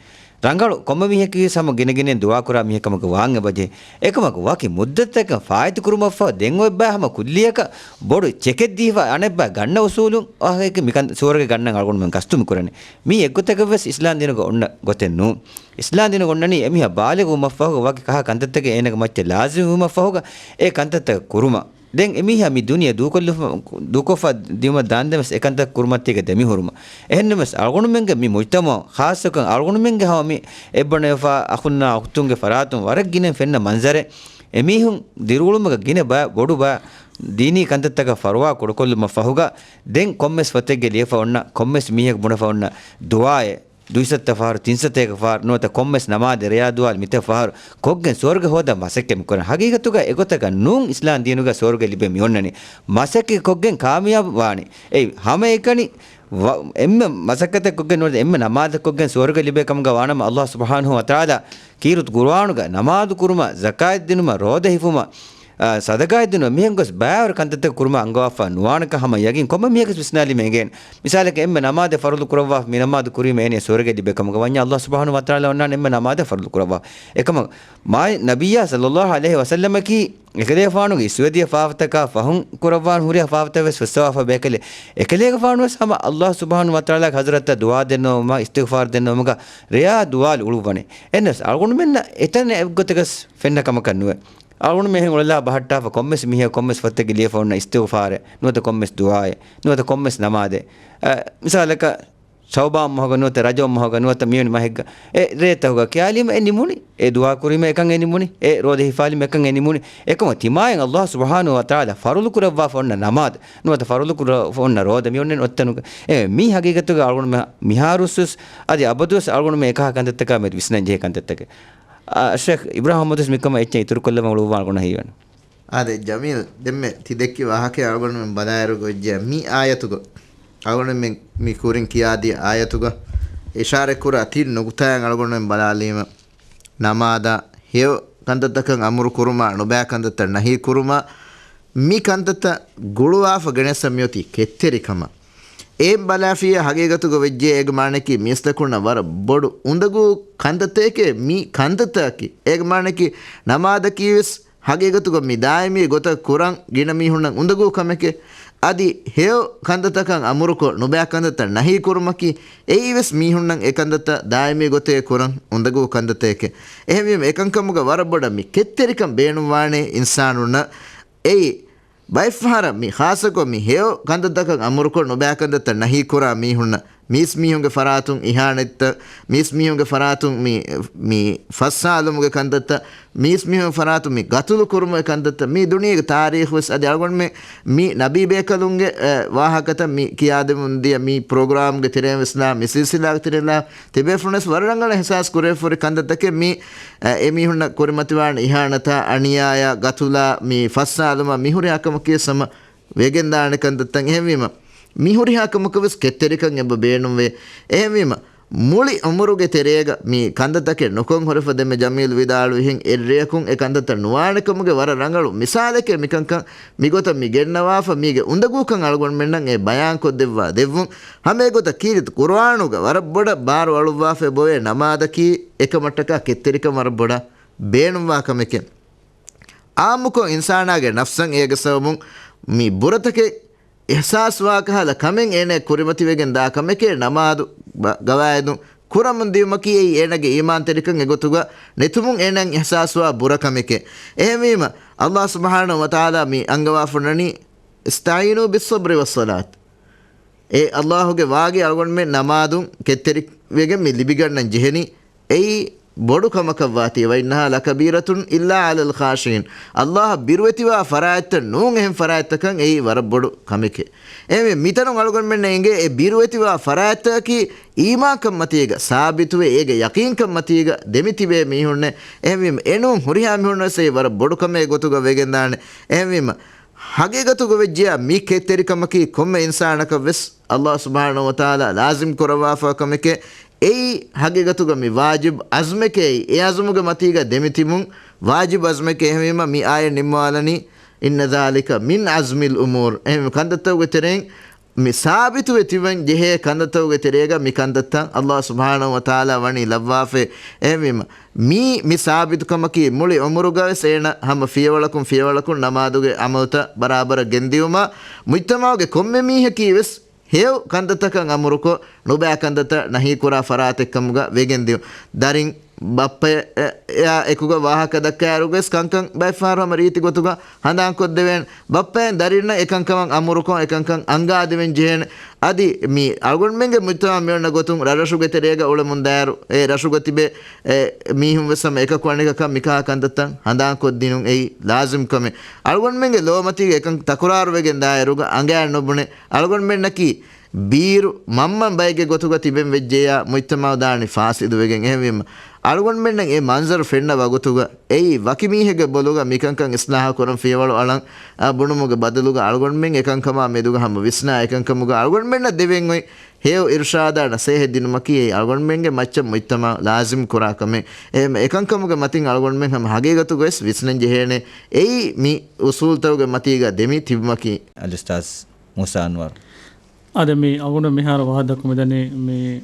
ރަނގަޅު ކޮންމެ މީހަކީ ވެސް ހަމަ ގިނަ ގިނައިން ދުޢާ ކުރާ މީހެއް ކަމަކަށް ވާން އެބަޖެހޭ. އެކަމަކު ވަކި މުއްދަތަކަށް ފާއިތު ކުރުމަށްފަހު ދެން އޮތް ބައި ހަމަ ކުއްލިއަކަށް ބޮޑު ޗެކެއް ދީފަ އަނެއްބައި ގަންނަ އުސޫލުން ވާހަކައަކީ މިކަން ސުވަރުގެ ގަންނަން އަޅުގަނޑުމެން ގަސްތު މިކުރަނީ. މީ އެއްގޮތަކަށް ވެސް އިސްލާމް ދީނުގަ އޮންނަ ގޮތެއް ނޫން. އިސްލާމް ދީނުގަ އޮންނަނީ އެމީހާ ބާލިޣުވުމަށްފަހު ވަކި ކަހަލަ ކަންތައްތަކެއް އޭނަގެ މައްޗަށް ލާޒިމްވުމަށްފަހުގަ އެ ކަންތައްތަކެއް ކުރުމަށް. ދެން އެމީހާ މި ދުނިޔެ ދޫކޮށްލުފަ-، ދޫކޮށްފަ ދިޔުމަށް ދާންދެން ވެސް އެކަންތައް ކުރުމަށް ތީގަ ދެމިހުރުމަށް. އެހެންނަމަވެސް އަޅުގަނޑުމެންގެ މި މުޖްތަމަޢު ޚާއްޞަކޮށް އަޅުގަނޑުމެންގެ ހަމަ މި އެއްބަނޑު އެއްފަ އަޚުންނާ އުޚްތުންގެ ފަރާތުން ވަރަށް ގިނަ ފެންނަ މަންޒަރެއް އެމީހުން ދިރިއުޅުމުގަ ގިނަ ބައި ބޮޑު ބައި ދީނީ ކަންތައްތަކަށް ފަރުވާ ކުޑަކޮށްލުމަށް ފަހުގަ ދެން ކޮންމެސް ފޮތެއްގެ ލިޔެފަ އޮންނަ ކޮންމެސް މީހަކު ބުނެފަ އޮންނަ ދުޢާއެއް ދުއިސައްތަ ފަހަރު، ތިންސަތޭކަ ފަހަރު ނުވަތަ ކޮންމެސް ނަމާދެއް ރެޔާ ދުވާލު މިތައް ފަހަރު ކޮށްގެން ސުވަރުގެ ހޯދަން މަސައްކަތް މިކުރަން. ހަގީގަތުގަ އެގޮތަކަށް ނޫން އިސްލާމް ދީނުގަ ސުވަރުގެ ލިބޭ މި އޮންނަނީ. މަސައްކަތް ކޮށްގެން ކާމިޔާބު ވާނީ. އެއީ ހަމައެކަނި ވަ-، އެންމެ މަސައްކަތެއް ކޮށްގެން ނުވަތަ އެންމެ ނަމާދެއް ކޮށްގެން ސުވަރުގެ ލިބޭ ކަމުގަ ވާނަމަ ﷲ ސުބްޙާނަހޫ ވަތަޢާލާ ކީރިތި ޤުރުއާނުގަ ނަމާދު ކުރުމަށް، ޒަކާތް ދިނުމަށް، ރޯދަ ހިފުމަށް، އާ، ސަދަގާތް ދިނުމަށް މިހެން ގޮސް ބައިވަރު ކަންތައްތައް ކުރުމަށް އަންގަވާފަ ނުވާނެކަން ހަމަ ޔަގީން ކޮންމެ މީހަކަސް ވިސްނާލީމަ އެނގޭނެ. މިސާލަކަށް އެންމެ ނަމާދެއް ފަރުޟު ކުރައްވާ މި ނަމާދު ކުރީމަ އޭނަ ސުވަރުގެ ލިބޭ ކަމުގަ ވަންޏާ ﷲ ސުބްޙާނަހޫ ވަތަޢާލާ އޮންނާނެ އެންމެ ނަމާދެއް ފަރުޟު ކުރައްވާ. އެކަމަ މާތް ނަބިއްޔާ ޞައްލައްލާހު ޢަލައިހި ވަސައްލަމަކީ އެކަލޭގެފާނުގެ އިސްވެދިޔަ ފާފަތަކާ ފަހުން ކުރައްވާން ހުރިހާ ފާފަތައް ވެސް ފުއްސަވާފަ ބޭކަލެއް. އެކަލޭގެފާނު ވެސް ހަމަ ﷲ ސުބްޙާނަހޫ ވަތަޢާލާގެ ޙަޟްރަތަށް ދުޢާ ދެންނެވުމަށް، އިސްތިޣްފާރު ދެންނެވުމުގަ ރެޔާ ދުވާލު އުޅުއްވަނީ. އެހެންނަމަވެސް އަޅުގަނޑުމެންނަށް އެތަން އެއްގޮތަކަސް ފެންނަ ކަމަކަށް ނުވޭ. އަޅުގަނޑުމެން އެހެން އުޅެލާ ބަހައްޓާފަ ކޮންމެސް މީހަކު ކޮންމެސް ފޮތެއްގެ ލިޔެފަ އޮންނަ އިސްތިޣްފާރެއް، ނުވަތަ ކޮންމެސް ދުޢާއެއް، ނުވަތަ ކޮންމެސް ނަމާދެއް. އަ، މިސާލަކަށް ޝަޢުބާން މަހުގަ ނުވަތަ ރަޖަބު މަހުގަ ނުވަތަ މިވެނި މަހެއްގަ އެ ރޭތަކުގަ ކިޔާލީމަ އެ ނިމުނީ، އެ ދުޢާ ކުރީމަ އެކަން އެ ނިމުނީ، އެ ރޯދަ ހިފާލީމަ އެކަން އެ ނިމުނީ. އެކަމަ ތިމާއިން ﷲ ސުބްޙާނަހޫ ވަތަޢާލާ ފަރުޟު ކުރައްވާފަ އޮންނަ ނަމާދު، ނުވަތަ ފަރުޟު ކުރައްވާފަ އޮންނަ ރޯދަ މި އޮންނަން އޮތްތަނުގަ. އެ މީ ހަގީގަތުގަ އަޅުގަނޑުމެން މިހާރުސް ވެސް އަދި އަބަދުވެސް އަޅުގަނޑުމެން އެކަހަލަ ކަންތައްތަކާ މެދު ވިސްނަން ޖެހޭ ކަންތައްތަކެއް. އާ، ޝޭޚް އިބްރާހިމް މުހައްދިސް މިކަމަށް އެއްޗެއް އިތުރުކޮށްލަވަން އުޅުއްވާން ގުނަ ހީވަން. އާދެ، ޖަމީލް، ދެންމެ ތި ދެއްކި ވާހަކައެއް އަޅުގަނޑުމެން ބަލާއިރު ގޮއްޖެ މި އާޔަތުގަ އަޅުގަނޑުމެން މި ކުރިން ކިޔާދިޔަ އާޔަތުގަ އިޝާރަތް ކުރާ ތިން ނުގުތާއެއް އަޅުގަނޑުމެން ބަލާލީމަ، ނަމާދާ، ހެޔޮ ކަންތައްތަކަށް އަމުރު ކުރުމާ، ނުބައި ކަންތައްތައް ނަހީ ކުރުމާ، މި ކަންތައްތައް ގުޅުވާފަ ގެނެއްސަ މިއޮތީ ކެތްތެރިކަމަށް. އޭން ބަލާފިޔާ ހަގީގަތުގަ ވެއްޖެ އޭގެ މާނައަކީ މީސްތަކުންނަށް ވަރަށް ބޮޑު އުނދަގޫ ކަންތައްތަކެކޭ މި ކަންތައްތަކަކީ. އޭގެ މާނައަކީ ނަމާދަކީ ވެސް ހަގީގަތުގަ މި ދާއިމީ ގޮތަށް ކުރަން ގިނަ މީހުންނަށް އުނދަގޫ ކަމެކޭ. އަދި ހެޔޮ ކަންތައްތަކަށް އަމުރުކޮށް، ނުބައި ކަންތައްތައް ނަހީ ކުރުމަކީ، އެއީ ވެސް މީހުންނަށް އެ ކަންތައްތައް ދާއިމީ ގޮތޭ ކުރަން އުނދަގޫ ކަންތައްތަކެކޭ. އެހެންވީމަ، އެކަންކަމުގަ ވަރަށް ބޮޑަށް މި ކެތްތެރިކަން ބޭނުންވާނޭ އިންސާނުންނަށް. އެއީ، ބައެއްފަހަރަށް މި ޚާއްޞަކޮށް މި ހެޔޮ ކަންތައްތަކަށް އަމުރުކޮށް، ނުބައި ކަންތައްތައް ނަހީ ކުރާ މީހުންނަށް މީސްމީހުންގެ ފަރާތުން އިހާނެތްތައް، މީސްމީހުންގެ ފަރާތުން މި، މި ފައްސާލުމުގެ ކަންތައްތައް، މީސްމީހުން ފަރާތުން މި ގަތުލު ކުރުމުގެ ކަންތައްތައް، މީ ދުނިޔޭގެ ތާރީޚު ވެސް އަދި އަޅުގަނޑުމެން މި ނަބީ ބޭކަލުންގެ، އެ، ވާހަކަތައް މި ކިޔާދެމުން ދިޔަ މި ޕްރޮގްރާމްގެ ތެރެއިން ވެސް ލާ، މި ސިލްސިލާގެ ތެރެއިން ލާ ތިބޭފުޅުން ވެސް ވަރަށް ރަނގަޅަށް އިހްސާސް ކުރެވިފަ ހުރި ކަންތައްތަކެއް މި، އެ، އެމީހުންނަށް ކުރިމަތިވާނެ އިހާނަތާ، އަނިޔާޔާ، ގަތުލާ، މި ފައްސާލުމާ މި ހުރިހާ ކަމަކީ ވެސް ހަމަ ވެގެންދާނެ ކަންތައްތައް. އެހެންވީމަ، މި ހުރިހާ ކަމަކަށް ވެސް ކެތްތެރިކަން އެބަ ބޭނުންވޭ. އެހެންވީމަ، މުޅި އުމުރުގެ ތެރޭގަ މި ކަންތައްތަކެއް ނުކޮށް ހުރެފަ ދެންމެ ޖަމީލް ވިދާޅުވިހެން އެއްރެއަކުން އެ ކަންތައްތައް ނުވާނެ ކަމުގެ ވަރަށް ރަނގަޅު މިސާލެކޭ މިކަންކަން. މިގޮތަށް މި ގެންނަވާފަ މީގެ އުނދަގޫކަން އަޅުގަނޑުމެންނަށް އެ ބަޔާންކޮށްދެއްވާ ދެއްވުން. ހަމައެގޮތަށް ކީރިތި ޤުރުއާނުގަ ވަރަށް ބޮޑަށް ބާރު އަޅުއްވާފައި ބޮވޭ ނަމާދަކީ އެކަމަށްޓަކާ ކެތްތެރިކަން ވަރަށް ބޮޑަށް ބޭނުންވާ ކަމެކޭ. އާއްމުކޮށް އިންސާނާގެ ނަފްސަށް އޭގެ ސަބަބުން މި ބުރަތަކެއް އިޙްސާސްވާ ކަހަލަ ކަމެއް އޭނަ ކުރިމަތިވެގެން ދާ ކަމެކޭ ނަމާދު ބަ-، ގަވާއިދު ކުރަމުން ދިޔުމަކީ އެއީ އޭނަގެ އީމާންތެރިކަން އެގޮތުގަ ނެތުމުން އޭނައަށް އިޙްސާސްވާ ބުރަ ކަމެކޭ. އެހެންވީމަ، ﷲ ސުބްޙާނަހޫ ވަތަޢާލާ މި އަންގަވާފަ އޮންނަނީ، "اسْتَعِينُوا بِالصَّبْرِ وَالصَّلَاةِ." އޭ ﷲ ގެ ވާގި އަޅުގަނޑުމެން ނަމާދުން ކެތްތެރިވެގެން މި ލިބިގަންނަން ޖެހެނީ. އެއީ ބޮޑު ކަމަކަށްވާތީ، "وَإِنَّهَا لَكَبِيرَةٌ إِلَّا عَلَى الْخَاشِعِينَ." ﷲ އަށް ބިރުވެތިވާ ފަރާތްތައް ނޫން އެހެން ފަރާތްތަކަށް އެއީ ވަރަށް ބޮޑު ކަމެކޭ. އެހެންވެ، މިތަނުން އަޅުގަނޑުމެންނަށް އެނގޭ އެ ބިރުވެތިވާ ފަރާތްތަކަކީ އީމާންކަން މަތީގަ ސާބިތުވެ، އޭގެ ޔަޤީންކަން މަތީގަ ދެމިތިބޭ މީހުންނޭ. އެހެންވީމަ، އެނޫން ހުރިހާ މީހުންނަށް ވެސް އެއީ ވަރަށް ބޮޑު ކަމެއް ގޮތުގަ ވެގެންދާނެ. އެހެންވީމަ، ހަގީގަތުގަ ވެއްޖެޔާ މި ކެތްތެރިކަމަކީ ކޮންމެ އިންސާނަކަށް ވެސް ﷲ ސުބްޙާނަހޫ ވަތަޢާލާ ލާޒިމް ކުރައްވާފަ ކަމެކޭ. އެއީ ހަގީގަތުގަ މި ވާޖިބް އަޒްމެކޭ. އެ އަޒުމުގެ މަތީގަ ދެމިތިބުން ވާޖިބް އަޒްމެކޭ. އެހެންވީމަ، މި އާޔަތް ނިންމާލަނީ، "إِنَّ ذَٰلِكَ مِنْ عَزْمِ الْأُمُورِ." އެހެން ކަންތައްތަކުގެ ތެރެއިން މި ސާބިތުވެ ތިބެން ޖެހޭ ކަންތައްތަކުގެ ތެރޭގަ މި ކަންތައްތައް ﷲ ސުބްޙާނަހޫ ވަތަޢާލާ ވަނީ ލައްވާފައި. އެހެންވީމަ، މީ، މި ސާބިތުކަމަކީ މުޅި އުމުރުގަވެސް އޭނަ ހަމަ ފިޔަވަޅަކުން ފިޔަވަޅަކުން ނަމާދުގެ އަމަލުތައް ބަރާބަރަށް ގެންދިއުމަށް މުޖްތަމަޢުގެ ކޮންމެ މީހަކީ ވެސް ހެޔޮ ކަންތައްތަކަށް އަމުރުކޮށް، ނުބައި ކަންތައްތައް ނަހީކުރާ ފަރާތެއްކަމުގަ ވެގެންދިއުން. ދަރިން ބައްޕަޔާ އެކުގަ ވާހަކަ ދައްކާއިރުގަވެސް ކަންކަން ބައެއްފަހަރު ހަމަ ރީތި ގޮތުގަ ހަނދާންކޮށްދެވޭނެ. ބައްޕައިން ދަރިންނަށް އެކަންކަމަށް އަމުރުކޮށް، އެކަންކަން އަންގާދެވެން ޖެހޭނެ. އަދި މި އަޅުގަނޑުމެންގެ މުޖްތަމަޢު މިއޮންނަ ގޮތުން ރަށްރަށުގެ ތެރޭގަ އުޅެމުންދާއިރު، އެ ރަށުގަ ތިބޭ، އެ، މީހުން ވެސް ހަމަ އެކަކު އަނެކަކަށް މިކަހަލަ ކަންތައްތައް ހަނދާންކޮށްދިނުން އެއީ ލާޒިމް ކަމެއް. އަޅުގަނޑުމެންގެ ލޯމަތީގަ އެކަން ތަކުރާރުވެގެން ދާއިރުގަ އަނގައިން ނުބުނެ. އަޅުގަނޑުމެންނަކީ ބީރު މަންމަ ބައެއްގެ ގޮތުގަ ތިބެން ވެއްޖެޔާ، މުޖްތަމަޢު ދާނީ ފާސިދުވެގެން. އެހެންވީމަ، އަޅުގަނޑުމެންނަށް އެ މަންޒަރު ފެންނަ ވަގުތުގަ، އެއީ ވަކި މީހެއްގެ ބޮލުގަ މިކަންކަން އިސްލާހު ކުރަން ފިޔަވަޅު އަޅަން، އަ، ބުނުމުގެ ބަދަލުގަ އަޅުގަނޑުމެން އެކަންކަމާ މެދުގަ ހަމަ ވިސްނާ އެކަންކަމުގަ އަޅުގަނޑުމެންނަށް ދެވެން އޮތް ހެޔޮ އިރުޝާދާ ނަސޭހަތް ދިނުމަކީ އެއީ އަޅުގަނޑުމެންގެ މައްޗަށް މުޖްތަމަޢު ލާޒިމް ކުރާ ކަމެއް. އެ، އެކަންކަމުގެ މަތިން އަޅުގަނޑުމެން ހަމަ ހަގީގަތުގަވެސް ވިސްނަން ޖެހޭނެ. އެއީ މި އުސޫލްތަކުގެ މަތީގަ ދެމި ތިބުމަކީ. އަލްއުސްތާޛް މޫސާ އަންވަރު. އާދެ، މި އަޅުގަނޑު މިހާރު ވާހަކަ ދައްކަމުން މިދަނީ މި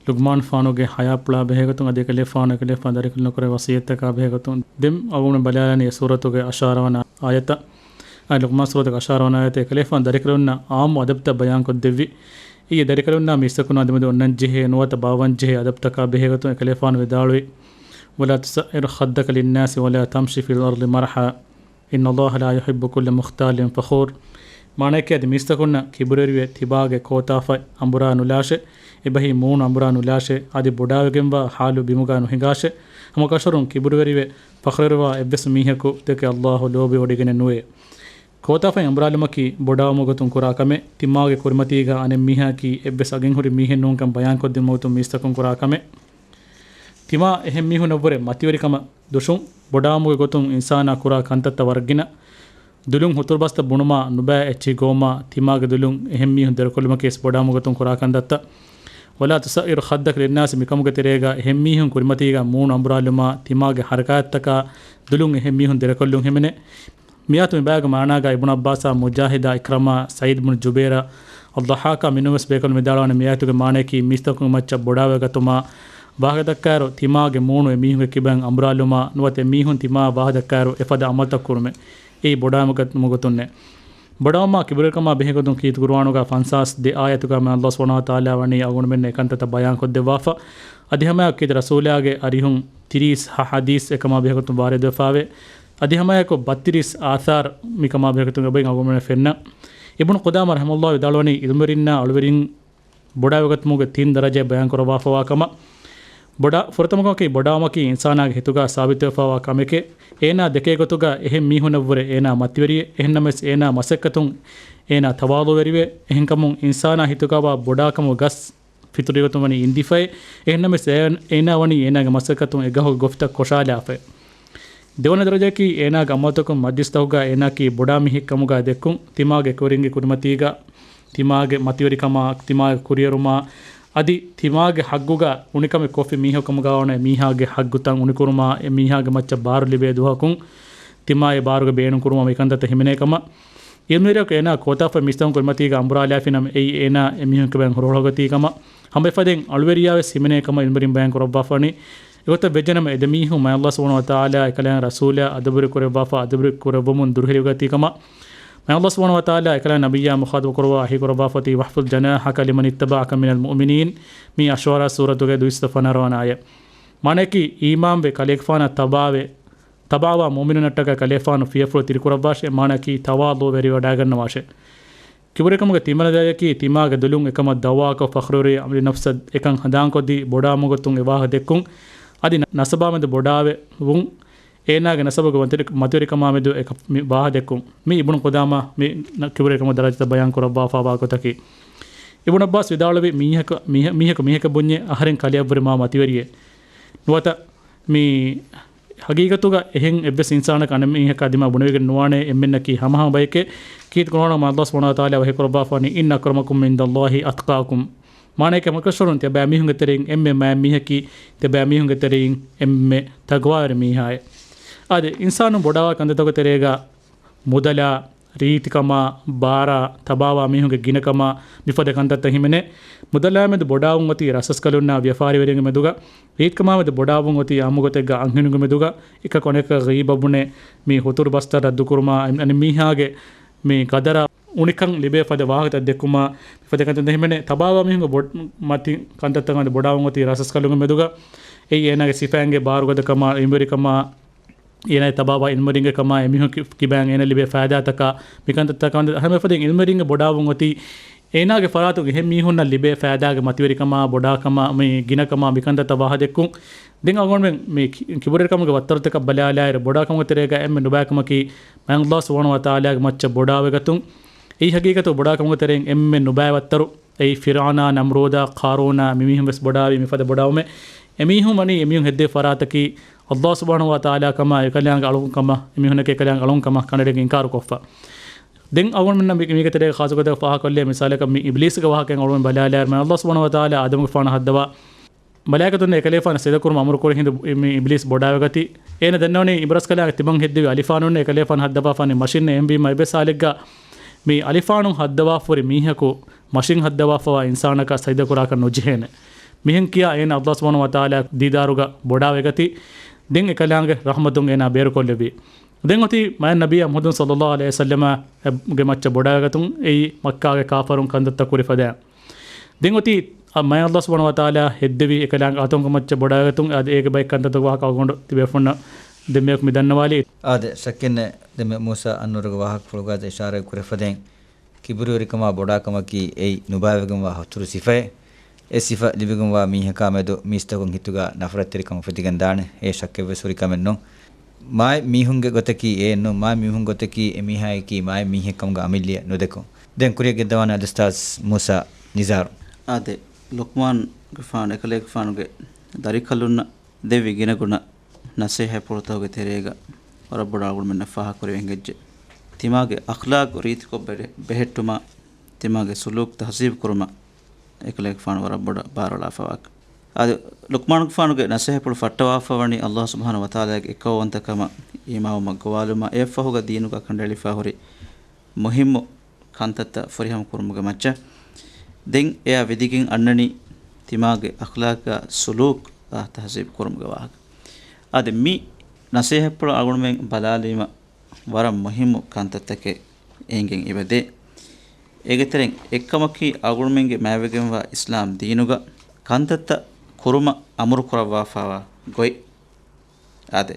ލުގްމާނު ފާނުގެ ޙަޔާތްޕުޅާ ބެހޭގޮތުން އަދި އެކަލޭފާނު އެކަލޭފާނު ދަރިކަލުންނަށް ކުރެ ވަޞިއްޔަތްތަކާ ބެހޭގޮތުން. ދެން އަޅުގަނޑު ބަލާލަނީ އެ ސޫރަތުގެ އަށާރަ ވަނަ އާޔަތަށް. އާ، ލުގްމާން ސޫރަތުގެ އަށާރަ ވަނަ އާޔަތަށް އެކަލޭފާނު ދަރިކަލުންނަށް އާއްމު އަދަބުތައް ބަޔާންކޮށްދެއްވި. އިއްޔެ ދަރިކަލުންނާ މީސްތަކުންނާ ދެމެދު އޮންނަންޖެހޭ ނުވަތަ ބާއްވަންޖެހޭ އަދަބުތަކާ ބެހޭގޮތުން އެކަލޭފާނު ވިދާޅުވި، "وَلَا تُصَعِّرْ خَدَّكَ لِلنَّاسِ وَلَا تَمْشِ فِي الْأَرْضِ مَرَحًا إِنَّ اللَّهَ لَا يُحِبُّ كُلَّ مُخْتَالٍ فَخُورٍ." މާނައަކީ އަދި މީސްތަކުންނަށް ކިބުރުވެރިވެ ތިބާގެ ކޯތާފަތް އަނބުރާ ނުލާށޭ، އެބަހީ މޫނު އަނބުރާ ނުލާށޭ، އަދި ބޮޑާވެގެންވާ ހާލު ބިމުގާ ނުހިނގާށޭ، ހަމަކަށަވަރުން ކިބުރުވެރިވެ ފަޚުރުވެރިވާ އެއްވެސް މީހަކު ދެކެ ﷲ ލޯބިވޮޑިގެނެއް ނުވޭ. ކޯތާފަތް އަނބުރާލުމަކީ ބޮޑާވުމުގެ ގޮތުން ކުރާ ކަމެއް. ތިމާގެ ކުރިމަތީގަ އަނެއް މީހާއަކީ އެއްވެސް އަގެއްހުރި މީހެއް ނޫންކަން ބަޔާންކޮށްދިނުމުގެ ގޮތުން މީސްތަކުން ކުރާ ކަމެއް. ތިމާ އެހެން މީހުންނަށްވުރެ މަތިވެރިކަމަށް ދުށުން ބޮޑާވުމުގެ ގޮތުން އިންސާނާ ކުރާ ކަންތައްތައް ވަރަށް ގިނަ. ދުލުން ހުތުރުބަސްތައް ބުނުމާ، ނުބައި އެއްޗެހި ގޮވުމާ، ތިމާގެ ދުލުން އެހެން މީހުން ދެރަކޮށްލުމަކީ ވެސް ބޮޑާވުމުގެ ގޮތުން ކުރާ ކަންތައްތައް. وَلَا تُصَعِّرْ خَدَّكَ لِلنَّاسِ، މިކަމުގެ ތެރޭގަ އެހެން މީހުން ކުރިމަތީގަ މޫނު އަނބުރާލުމާ، ތިމާގެ ހަރަކާތްތަކާ ދުލުން އެހެން މީހުން ދެރަކޮށްލުން ހިމެނޭ. މިއާޔަތު މި ބަޔާންކުރި މާނާގަ އިބްނު ޢައްބާސާ، މުޖާހިދާ، ޢިކްރަމާ، ސަޢީދު ބުނު ޖުބައިރާ، އައްޟަޙާކާ މިނޫންވެސް ބޭކަލުން ވިދާޅުވާނެ، މިއާޔަތުގެ މާނައަކީ މީސްތަކުންގެ މައްޗަށް ބޮޑާވެގަތުމާ، ވާހަކަދައްކާއިރު ތިމާގެ މޫނު އެމީހުންގެ ކިބައިން އަނބުރާލުމާ، ނުވަތަ އެމީހުން ތިމާއާ ވާހަކަދައްކާއިރު އެފަދަ ޢަމަލުތައް ކުރުމެއް. އެއީ ބޮޑާވުމުގެ ގޮތުންނޭ. ބޮޑާވުމާ ކިބުރުވެރިކަމާ ބެހޭގޮތުން ކީރިތި ޤުރުއާނުގަ ފަންސާސް ދެ އާޔަތުގަ މި ﷲ ސުބްޙާނަހޫ ވަތަޢާލާ ވަނީ އަޅުގަނޑުމެންނަށް އެކަންތައްތައް ބަޔާންކޮށްދެއްވާފަ. އަދި ހަމައެއާއެކު ކީރިތި ރަސޫލާގެ އަރިހުން ތިރީސް ޙަދީޘް އެކަމާ ބެހޭގޮތުން ވާރިދުވެފައިވޭ. އަދި ހަމައެކު ބައްތިރީސް އާޘާރު މިކަމާ ބެހޭގޮތުން އެބައިން އަޅުގަނޑުމެންނަށް ފެންނަ. އިބްނު ޤުދާމާ ރަޙިމަހުﷲ ވިދާޅުވަނީ، އިލްމުވެރިންނާ އަޅުވެރިން ބޮޑާވެގަތުމުގެ ތިން ދަރަޖައެއް ބަޔާން ކުރައްވާފަވާ ކަމަށް. ބޮޑާ، ފުރަތަމަކަމަކީ ބޮޑާވުމަކީ އިންސާނާގެ ހިތުގަ ސާބިތުވެފަވާ ކަމެކޭ. އޭނާ ދެކޭ ގޮތުގަ އެހެން މީހުންނަށްވުރެ އޭނާ މަތިވެރިއެއް. އެހެންނަމަވެސް އޭނާ މަސައްކަތުން އޭނާ ތަވާޟުވެރިވޭ. އެހެންކަމުން އިންސާނާ ހިތުގަވާ ބޮޑާކަމުގެ ގަސް ފިތުރިގޮތުން ވަނީ އިންދިފައޭ. އެހެންނަމަވެސް އޭ-، އޭނާ ވަނީ އޭނާގެ މަސައްކަތުން އެ ގަހުގެ ގޮފިތައް ކޮށާލާފައޭ. ދެވަނަ ދަރަޖައަކީ އޭނާގެ އަމަލުތަކުން މަޖިލިސްތަކުގަ އޭނާއަކީ ބޮޑާ މީހެއް ކަމުގަ ދެއްކުން، ތިމާގެ ކުރިންގެ ކުރިމަތީގަ، ތިމާގެ މަތިވެރިކަމާ، ތިމާގެ ކުރިއެރުމާ، އަދި ތިމާގެ ހައްގުގަ އުނިކަމެއް ކޮށްފި މީހަކު ކަމުގަ ވާނެ މީހާގެ ހައްގުތައް އުނިކުރުމާ، އެ މީހާގެ މައްޗަށް ބާރު ލިބޭ ދުވަހަކުން ތިމާ އެ ބާރުގެ ބޭނުން ކުރުމާ، މި ކަންތައްތައް ހިމެނޭ ކަމަށް. އިލްމުވެރިޔަކު އޭނާ ކޯތާފަ މީސްތަކުން ކުރިމަތީގަ އަނބުރާލާފިނަމަ، އެއީ އޭނާ އެމީހުން ކިބައިން ހުރަހުރަގަތީ ކަމަށް. ހަމައެފަދައިން އަޅުވެރިޔާވެސް ހިމެނޭ ކަމަށް އިލްމުވެރިން ބަޔާން ކުރައްވާފަވަނީ. އެގޮތަށް ވެއްޖެނަމަ، އެ ދެ މީހުން މާތް ﷲ ސުބްޙާނަހޫ ވަތަޢާލާ އެކަލާނގެ ރަސޫލާ އަދަބުވެރި ކުރެއްވާފަ، އަދަބުވެރި ކުރެއްވަމުން ދުރުހެލިވެގަތީ ކަމަށް. މާތް ﷲ ސުބްޙާނަހޫ ވަތަޢާލާ އެކަލާނގެ ނަބިއްޔާ މުޚާޠަބު ކުރައްވާ ވަޙީ ކުރައްވާފައޮތީ، "واحفظ جناحك لمن اتبعك من المؤمنين." މީ އަޝުޢަރާ ސޫރަތުގެ ދުއިސައްތަ ފަނަރަ ވަނަ އާޔަތް. މާނައަކީ، އީމާންވެ ކަލޭގެފާނަށް ތަބާވެ، ތަބާވާ މުއުމިނުންނަށްޓަކާ ކަލޭފާނު ފިޔަފުޅު ތިރިކުރައްވާށޭ. މާނައަކީ، ތަވާޟުވެރިވެވަޑައިގަންނަވާށޭ. ކިބުރެއްކަމުގެ ތިންވަނަ ދަރަޖައަކީ، ތިމާގެ ދުލުން އެކަމަށް ދައުވާކޮށް، ފަޚްރުވެރި އަމިރި ނަފްސަށް އެކަން ހަނދާންކޮށްދީ، ބޮޑާވުމުގެ ގޮތުން އެ ވާހަކަ ދެއްކުން. އަދި ނަ-، ނަސަބާމެދު ބޮޑާވެ ވުން، އޭނާގެ ނަސަބުގެ މަތިވެރި-، މަތިވެރިކަމާމެދު އެ ކަ-، މި ވާހަކަ ދެއްކުން. މި އިބްނު ޤުދާމާ މި ނަ-، ކިބުރެއްކަމުގެ ދަރަޖަތައް ބަޔާން ކުރައްވާފަވާ ގޮތަކީ. އިބްނު ޢައްބާސް ވިދާޅުވި، މީހަކަ-، މީހަ-، މީހަކު މީހަކަށް ބުންޏޭ، އަހަރެން ކަލެއަށްވުރެ މާ މަތިވެރިއޭ. ނުވަތަ މި ހަގީގަތުގަ އެހެން އެއްވެސް އިންސާނަކަށް އަނެއް މީހަކާ ދިމާ ބުނެވިގެން ނުވާނެ، އެންމެންނަކީ ހަމަހަމަ ބަޔެކޭ. ކީރިތި ޤުރްއާނުގަ ﷲ ސުބްޙާނަހޫ ވަތަޢާލާ ވަޙީ ކުރައްވާފަވަނީ، "إن أكرمكم عند الله أتقاكم." މާނައަކީ، މަކަށްވަރުން ތިޔަބައިމީހުންގެ ތެރެއިން އެންމެ މާތް މީހަކީ، ތިޔަބައިމީހުންގެ ތެރެއިން އެންމެ ތަޤްވާވެރި މީހާއޭ. އާދެ، އިންސާނުން ބޮޑާވާ ކަންތައްތަކުގެ ތެރޭގަ މުދަލާ، ރީތިކަމާ، ބާރާ، ތަބާވާ މީހުންގެ ގިނަކަމާ، މިފަދަ ކަންތައްތައް ހިމެނޭ. މުދަލާމެދު ބޮޑާވުން އޮތީ ރަސްރަސްކަލުންނާ ވިޔަފާރިވެރިންގެ މެދުގަ، ރީތިކަމާމެދު ބޮޑާވުން އޮތީ އާއްމުގޮތެއްގަ އަންހެނުންގެ މެދުގަ، އެކަކު އަނެކަކަށް ޣީބަ ބުނެ، މި ހުތުރު ބަސްތައް ރައްދުކުރުމާ، އަން-، އަނެއް މީހާގެ މި ޤަދަރާ އުނިކަން ލިބޭ ފަދަ ވާހަކަތައް ދެއްކުމާ، މިފަދަ ކަންތައްތައް ހިމެނޭ. ތަބާވާ މީހުންގެ ބޮ-، މަތި ކަންތައްތަކާމެދު ބޮޑާވުން އޮތީ ރަސްރަސްކަލުންގެ މެދުގަ، އެއީ އޭނާގެ ސިފައިންގެ ބާރުގަދަކަމާ، އިލްމުވެރިކަމާ، އޭނާ ތަބާވާ އިލްމުވެރިންގެ ކަމާ، އެމީހުން ކި-، ކިބައިން އޭނާ ލިބޭ ފައިދާތަކާ، މިކަންތައްތަކާ ހަމައެފަދައިން އިލްމުވެރިންގެ ބޮޑާވުން އޮތީ، އޭނާގެ ފަރާތުން އެހެން މީހުންނަށް ލިބޭ ފައިދާގެ މަތިވެރިކަމާ، ބޮޑާކަމާ، މި ގިނަކަމާ، މިކަންތައްތައް ވާހަ ދެއްކުން. ދެން އަޅުގަނޑުމެން މި ކި-، ކިބުރެއްކަމުގެ ވައްތަރުތަކަށް ބަލާލާއިރު، ބޮޑާކަމުގެ ތެރޭގަ އެންމެ ނުބައިކަމަކީ، މާތް ﷲ ސުބްޙާނަހޫ ވަތަޢާލާގެ މައްޗަށް ބޮޑާވެގަތުން. އެއީ ހަގީގަތު ބޮޑާކަމުގެ ތެރެއިން އެންމެ ނުބައި ވައްތަރު. އެއީ ފިރްޢައުނާ، ނަމްރޫދާ، ޤާރޫނާ، މިމީހުން ވެސް ބޮޑާވީ މިފަދަ ބޮޑާވުމެއް. އެމީހުން ވަނީ އެމީހުން ހެއްދޭ ފަރާތަކީ، ﷲ ސުބްޙާނަހޫ ވަތަޢާލާ ކަމާ، އެކަލާނގެ އަޅުކަމަށް، އެމީހުންނަކީ އެކަލާނގެ އަޅުކަމަށް ކަނޑައެޅިގެން އިންކާރު ކޮށްފަ. ދެން އަޅުގަނޑުމެންނަށް މި-، މީގެ ތެރޭގަ ޚާއްޞަ ގޮތަކަށް ފާހަގަކޮށްލޭ، މިސާލަކަށް މި އިބްލީސްގެ ވާހަކައިން އަޅުގަނޑު ބަލާލާއިރު، މާތް ﷲ ސުބްޙާނަހޫ ވަތަޢާލާ އާދަމުގެފާނަށް ހައްދަވާ މަލާއިކަތުންނަށް އެކަލޭފާނަށް ސަޖިދަކުރުމަށް އަމުރުކުރި ހިނދު މި އިބްލީސް ބޮޑާވެގަތީ. އޭނަ ދަންނަވަނީ އިބްރަސްކަލާނގެ ތިމަން ހެއްދެވި އަލިފާނުންނޭ އެކަލޭފާނަށް ހައްދަވާފާނީ މަށިންނޭ އެހެންވީމަ އެއްވެސް ހާލެއްގަ މި އަލިފާނުން ހައްދަވާފަހުރި މީހަކު މަށިން ހައްދަވާފަވާ އިންސާނަކަށް ސަޖިދަކުރާކަށް ނުޖެހޭނެ. މިހެން ކިޔާ އޭނަ ﷲ ސުބްޙާނަހޫ ވަތަޢާލާ ދީދާރުގަ ބޮޑާވެގަތީ. ދެން އެކަލާނގެ ރަޙްމަތުން އޭނާ ބޭރުކޮށްލެއްވީ. ދެން އޮތީ މާތް ނަބިއްޔާ މުޙައްމަދު ޞައްލައްލާހު ޢަލައިހި ވަސައްލަމާ ގެ މައްޗަށް ބޮޑާވެގަތުން އެއީ މައްކާގެ ކާފަރުން ކަންތައްތައް ކުރި ފަދައިން. ދެން އޮތީ މާތް ﷲ ސުބްޙާނަހޫ ވަތަޢާލާ ހެއްދެވި އެކަލާނގެ އަތޮންގެ މައްޗަށް ބޮޑާވެގަތުން. އާދެ، އޭގެ ބައެއް ކަންތައްތަކުގެ ވާހަކަ އަޅުގަނޑު ތިބޭފުޅުންނަށް ދެންމެވަކު މި ދަންނަވާލީ. އާދެ، ޝައްކެއްނެތް ދެންމެ މޫސާ އަންނޫރުގެ ވާހަކަފުޅުގައި އިޝާރަތް ކުރެފަދައިން، ކިބުރުވެރިކަމާ ބޮޑާކަމަކީ އެއީ ނުބައިވެގެންވާ ހުތުރު ސިފައެއް. އެ ސިފަ ލިބިގެންވާ މީހަކާ މެދު މީސްތަކުން ހިތުގަ ނަފްރަތްތެރިކަން އުފެދިގެން ދާނެ. އެ ޝައްކެއްވެސް ހުރި ކަމެއް ނޫން. މާތް މީހުންގެ ގޮތަކީ އެއެއް ނޫން. މާތް މީހުން ގޮތަކީ އެ މީހާއަކީ މާތް މީހެއް ކަމުގަ އަމިއްލައަށް ނުދެކުން. ދެން ކުރިއަށް ގެންދަވާނެ އަދި އުސްތާޛް މޫސާ ނިޒާރު. އާދެ، ލުޤްމާންގެފާނު އެކަލޭގެފާނުގެ ދަރިކަލުންނަށް ދެއްވި ގިނަގުނަ ނަސޭހަތްޕުޅުތަކުގެ ތެރޭގަ ވަރަށް ބޮޑަށް އަޅުގަނޑުމެންނަށް ފާހަގަކުރެވި އެނގެއްޖެ. ތިމާގެ އަޚްލާޤު ރީތިކޮށް ބެ-، ބެހެއްޓުމަށް، ތިމާގެ ސުލޫކު ތަހްޒީބު ކުރުމަށް އެކަލޭގެފާނު ވަރަށް ބޮޑަށް ބާރުއަޅާފަވާކަން. އަދި ލުޤްމާނުގެފާނުގެ ނަސޭހަތްޕުޅު ފައްޓަވާފަވަނީ ﷲ ސުބްޙާނަހޫ ވަތަޢާލާގެ އެއްކައުވަންތަކަމަށް އީމާންވުމަށް ގޮވާލުމާ، އެއަށްފަހުގަ ދީނުގަ ކަނޑައެޅިފަ ހުރި މުހިއްމު ކަންތައްތައް ފުރިހަމަ ކުރުމުގެ މައްޗަށް. ދެން އެއާ ވިދިގެން އަންނަނީ ތިމާގެ އަޚްލާޤާ ސުލޫކާ ތަހްޒީބު ކުރުމުގެ ވާހަކަ. އަދި މި ނަސޭހަތްޕުޅަށް އަޅުގަނޑުމެން ބަލާލީމަ ވަރަށް މުހިއްމު ކަންތައްތަކެއް އެނގެން އެބަދޭ. އޭގެ ތެރެއިން އެއްކަމަކީ އަޅުގަނޑުމެންގެ މާތްވެގެންވާ އިސްލާމް ދީނުގަ ކަންތައްތައް ކުރުމަށް އަމުރު ކުރައްވާފަވާ ގޮތް. އާދެ،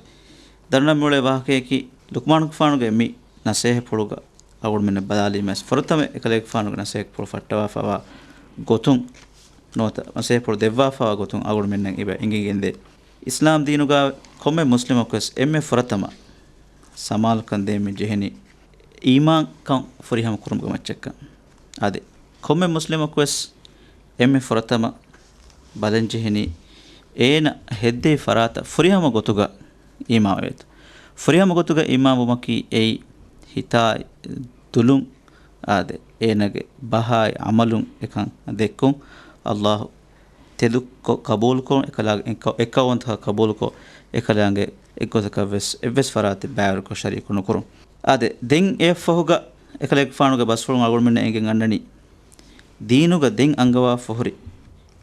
ދަންނަން މިއުޅޭ ވާހަކަޔަކީ، ލުޤްމާނުގެފާނުގެ މި ނަސޭހަތްޕުޅުގަ އަޅުގަނޑުމެންނަށް ބަލާލީމަސް ފުރަތަމަ އެކަލޭގެފާނުގެ ނަސޭހަތްޕުޅު ފައްޓަވާފަވާ ގޮތުން ނުވަތަ ނަސޭހަތްޕުޅު ދެއްވާފައިވާ ގޮތުން އަޅުގަނޑުމެންނަށް އެބަ އެނގިގެންދޭ. އިސްލާމް ދީނުގަ ކޮންމެ މުސްލިމަކުވެސް އެންމެ ފުރަތަމަ ސަމާލުކަން ދޭން މި ޖެހެނީ އީމާންކަން ފުރިހަމަ ކުރުމުގެ މައްޗަށްކަން. އާދެ، ކޮންމެ މުސްލިމަކުވެސް އެންމެ ފުރަތަމަ ބަލަން ޖެހެނީ އޭނަ ހެއްދޭ ފަރާތަށް ފުރިހަމަ ގޮތުގަ އީމާންވޭތޯ. ފުރިހަމަ ގޮތުގަ އީމާންވުމަކީ އެއީ ހިތާއި ދުލުން، އާދެ، އޭނަގެ ބަހާއި އަމަލުން އެކަން ދެއްކުން، އައްލާހު ތެދުކޮށް ޤަބޫލުކޮށް، އެކަލާ-، އެއްކަ-، އެއްކައުވަންތަކަށް ޤަބޫލުކޮށް، އެކަލާނގެ އެއްގޮތަކަށްވެސް އެއްވެސް ފަރާތެއް ބައިވެރިކޮށް ޝަރީކު ނުކުރުން. އާދެ، ދެން އެއަށްފަހުގަ އެކަލޭގެފާނުގެ ބަސްފުޅުން އަޅުގަނޑުމެންނަށް އެނގެން އަންނަނީ، ދީނުގަ ދެން އަންގަވާފަ ހުރި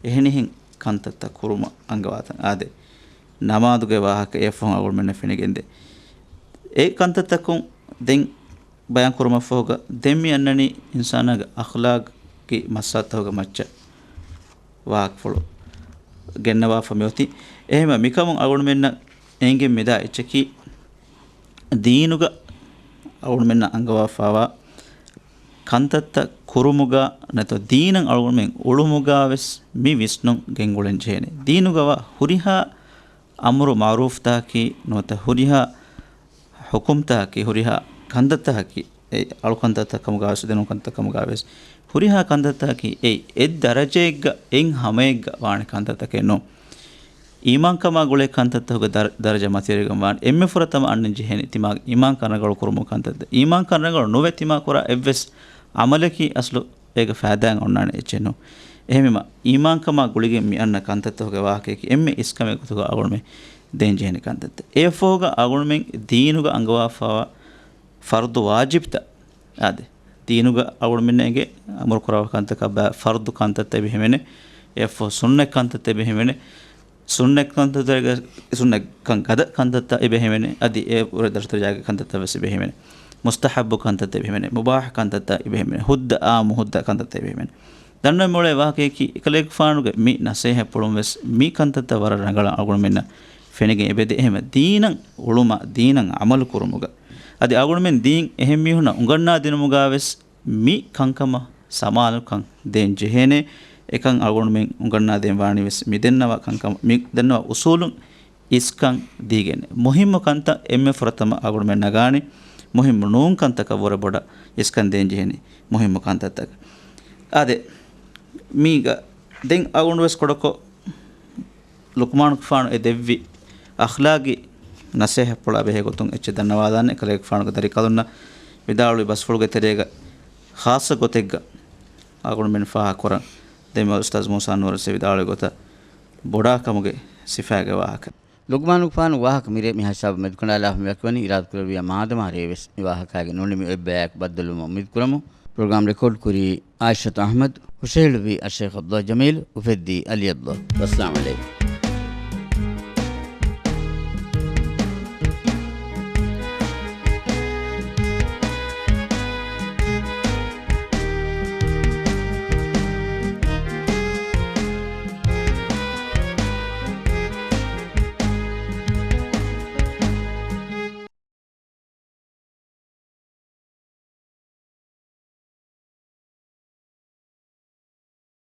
އެހެނިހެން ކަންތައްތައް ކުރުމަށް އަންގަވާތަން. އާދެ، ނަމާދުގެ ވާހަކަ އެއަށްފަހުން އަޅުގަނޑުމެންނަށް ފެނިގެންދޭ. އެ ކަންތައްތަކުން ދެން ބަޔާން ކުރުމަށްފަހުގަ ދެން މި އަންނަނީ އިންސާނާގެ އަޚްލާގީ މައްސަލަތަކުގެ މައްޗަށް ވާހަކަފުޅު ގެންނަވާފަ މިއޮތީ. އެހެންވެ، މިކަމުން އަޅުގަނޑުމެންނަށް އެނގެން މިދާ އެއްޗަކީ، ދީނުގަ އަޅުގަނޑުމެންނަށް އަންގަވާފައިވާ ކަންތައްތައް ކުރުމުގަ ނެތޯ، ދީނަށް އަޅުގަނޑުމެން އުޅުމުގަ ވެސް މި ވިސްނުން ގެންގުޅެން ޖެހޭނެ. ދީނުގަވާ ހުރިހާ އަމުރު މަޢުރޫފްތަކަކީ ނުވަތަ ހުރިހާ ޙުކުމްތަކަކީ، ހުރިހާ ކަންތައްތަކަކީ، އެ އަޅުކަންތައްތައް ކަމުގަ ވެސް، ދެނުން ކަންތައް ކަމުގަ ވެސް، ހުރިހާ ކަންތައްތަކަކީ އެއީ އެއް ދަރަޖައެއްގަ، އެއް ހަމައެއްގަ ވާނެ ކަންތައްތަކެއް ނޫން. އީމާންކަމާ ގުޅޭ ކަންތައްތަކުގެ ދަރ-، ދަރަޖަ މަތިވެރިވެގެން ވާނެ. އެންމެ ފުރަތަމަ އަންނަން ޖެހޭނީ ތިމާގެ އީމާންކަން ރަނގަޅު ކުރުމުގެ ކަންތައްތައް. އީމާންކަން ރަނގަޅު ނުވެ ތިމާ ކުރާ އެއްވެސް ޢަމަލަކީ އަސްލު އޭގެ ފައިދާއެއް އޮންނާނެ އެއްޗެއް ނޫން. އެހެންވީމަ، އީމާންކަމާ ގުޅިގެން މި އަންނަ ކަންތައްތަކުގެ ވާހަކަޔަކީ އެންމެ އިސްކަމެއް ގޮތުގަ އަޅުގަނޑުމެން ދޭން ޖެހޭނެ ކަންތައްތައް. އެއަށްފަހުގަ އަޅުގަނޑުމެން ދީނުގަ އަންގަވާފައިވާ ފަރުޟު ވާޖިބްތައް، އާދެ، ދީނުގަ އަޅުގަނޑުމެންނަށް އެނގޭ އަމުރު ކުރާ ކަންތަކަށް ބަ-، ފަރުޟު ކަންތައްތައް އެބަހެމެނެ. އެއަށްފަހު ސުންނަތް ކަންތައްތައް އެބަހެމެނެ. ސުންނަތް ކަންތައްތަކުގަ، ސުންނަތްކަން ގަދަ ކަންތައްތައް އެބަހެމެނެ. އަދި އެ އުރެ ދަށުތައް ޖާގަ ކަންތައްތައް ވެސް އެބަހެމެނެ. މުސްތަޙައްބު ކަންތައްތައް އެބަހެމެނެ. މުބާޙު ކަންތައްތައް އެބަހެމެނެ. ހުއްދަ އާއްމު ހުއްދަ ކަންތައްތައް އެބަހެމެނެ. ދަންނަވަން މިއުޅޭ ވާހަކަޔަކީ، އެކަލޭގެފާނުގެ މި ނަސޭހަތްޕުޅުން ވެސް މި ކަންތައްތައް ވަރަށް ރަނގަޅަށް އަޅުގަނޑުމެންނަށް ފެނިގެން އެބަދޭ. އެހެންވެ، ދީނަށް އުޅުމަށް، ދީނަށް ޢަމަލު ކުރުމުގަ އަދި އަޅުގަނޑުމެން ދީން އެހެން މީހުންނަށް އުނގަންނާ ދިނުމުގަ ވެސް މި ކަންކަމަށް ސަމާލުކަން ދޭން ޖެހޭނެ. އެކަން އަޅުގަނޑުމެން އުނގަންނާ ދޭން ވާނީ ވެސް މި ދެންނަވާ ކަންކަމަށް، މި ދެންނަވާ އުސޫލުން އިސްކަން ދީގެން. މުހިއްމު ކަންތައް އެންމެ ފުރަތަމަ އަޅުގަނޑުމެން ނަގާނީ، މުހިއްމު ނޫން ކަންތަކަށް ވުރެ ބޮޑަށް އިސްކަން ދޭން ޖެހެނީ މުހިއްމު ކަންތައްތަކަށް. އާދެ، މީގަ ދެން އަޅުގަނޑު ވެސް ކުޑަކޮށް، ލުޤްމާނުގެފާނު އެ ދެއްވި އަޚްލާގީ ނަސޭހަތްޕުޅާ ބެހޭ ގޮތުން އެއްޗެއް ދަންނަވާލާނެ. އެކަލޭގެފާނުގެ ދަރިކަލުންނަށް ވިދާޅުވި ބަސްފުޅުގެ ތެރޭގަ ޚާއްޞަ ގޮތެއްގަ އަޅުގަނޑުމެން ފާހަގަކުރަން ދެން އުސްތާޛު މޫސާ ނޫރަށް ވިދާޅުވި ގޮތަށް ބޮޑާކަމުގެ ސިފައިގެ ވާހަކަ. ލުޤްމާނުގެފާނު ވާހަކަ މިރޭ މިހާ ހިސާބަށް މެދުކަނޑާލާފަ މިވަކިވަނީ އިރާދަކުރެއްވިޔާ މާދަމާ ރޭވެސް މި ވާހަކައިގެ ނޫނީ މި އޮތް ބަޔާއެކު ބައްދަލުވުމަށް އުއްމީދުކުރަމު. ޕްރޮގްރާމް ރެކޯޑް ކުރީ އާއިޝަތު އަޙްމަދު، ހުށަހެޅުއްވީ އައްޝައިޚް ޢަބްދުﷲ ޖަމީލު، އުފެއްދީ ޢަލީ ޢަބްދުﷲ. ވައްސަލާމް ޢަލައިކުމް.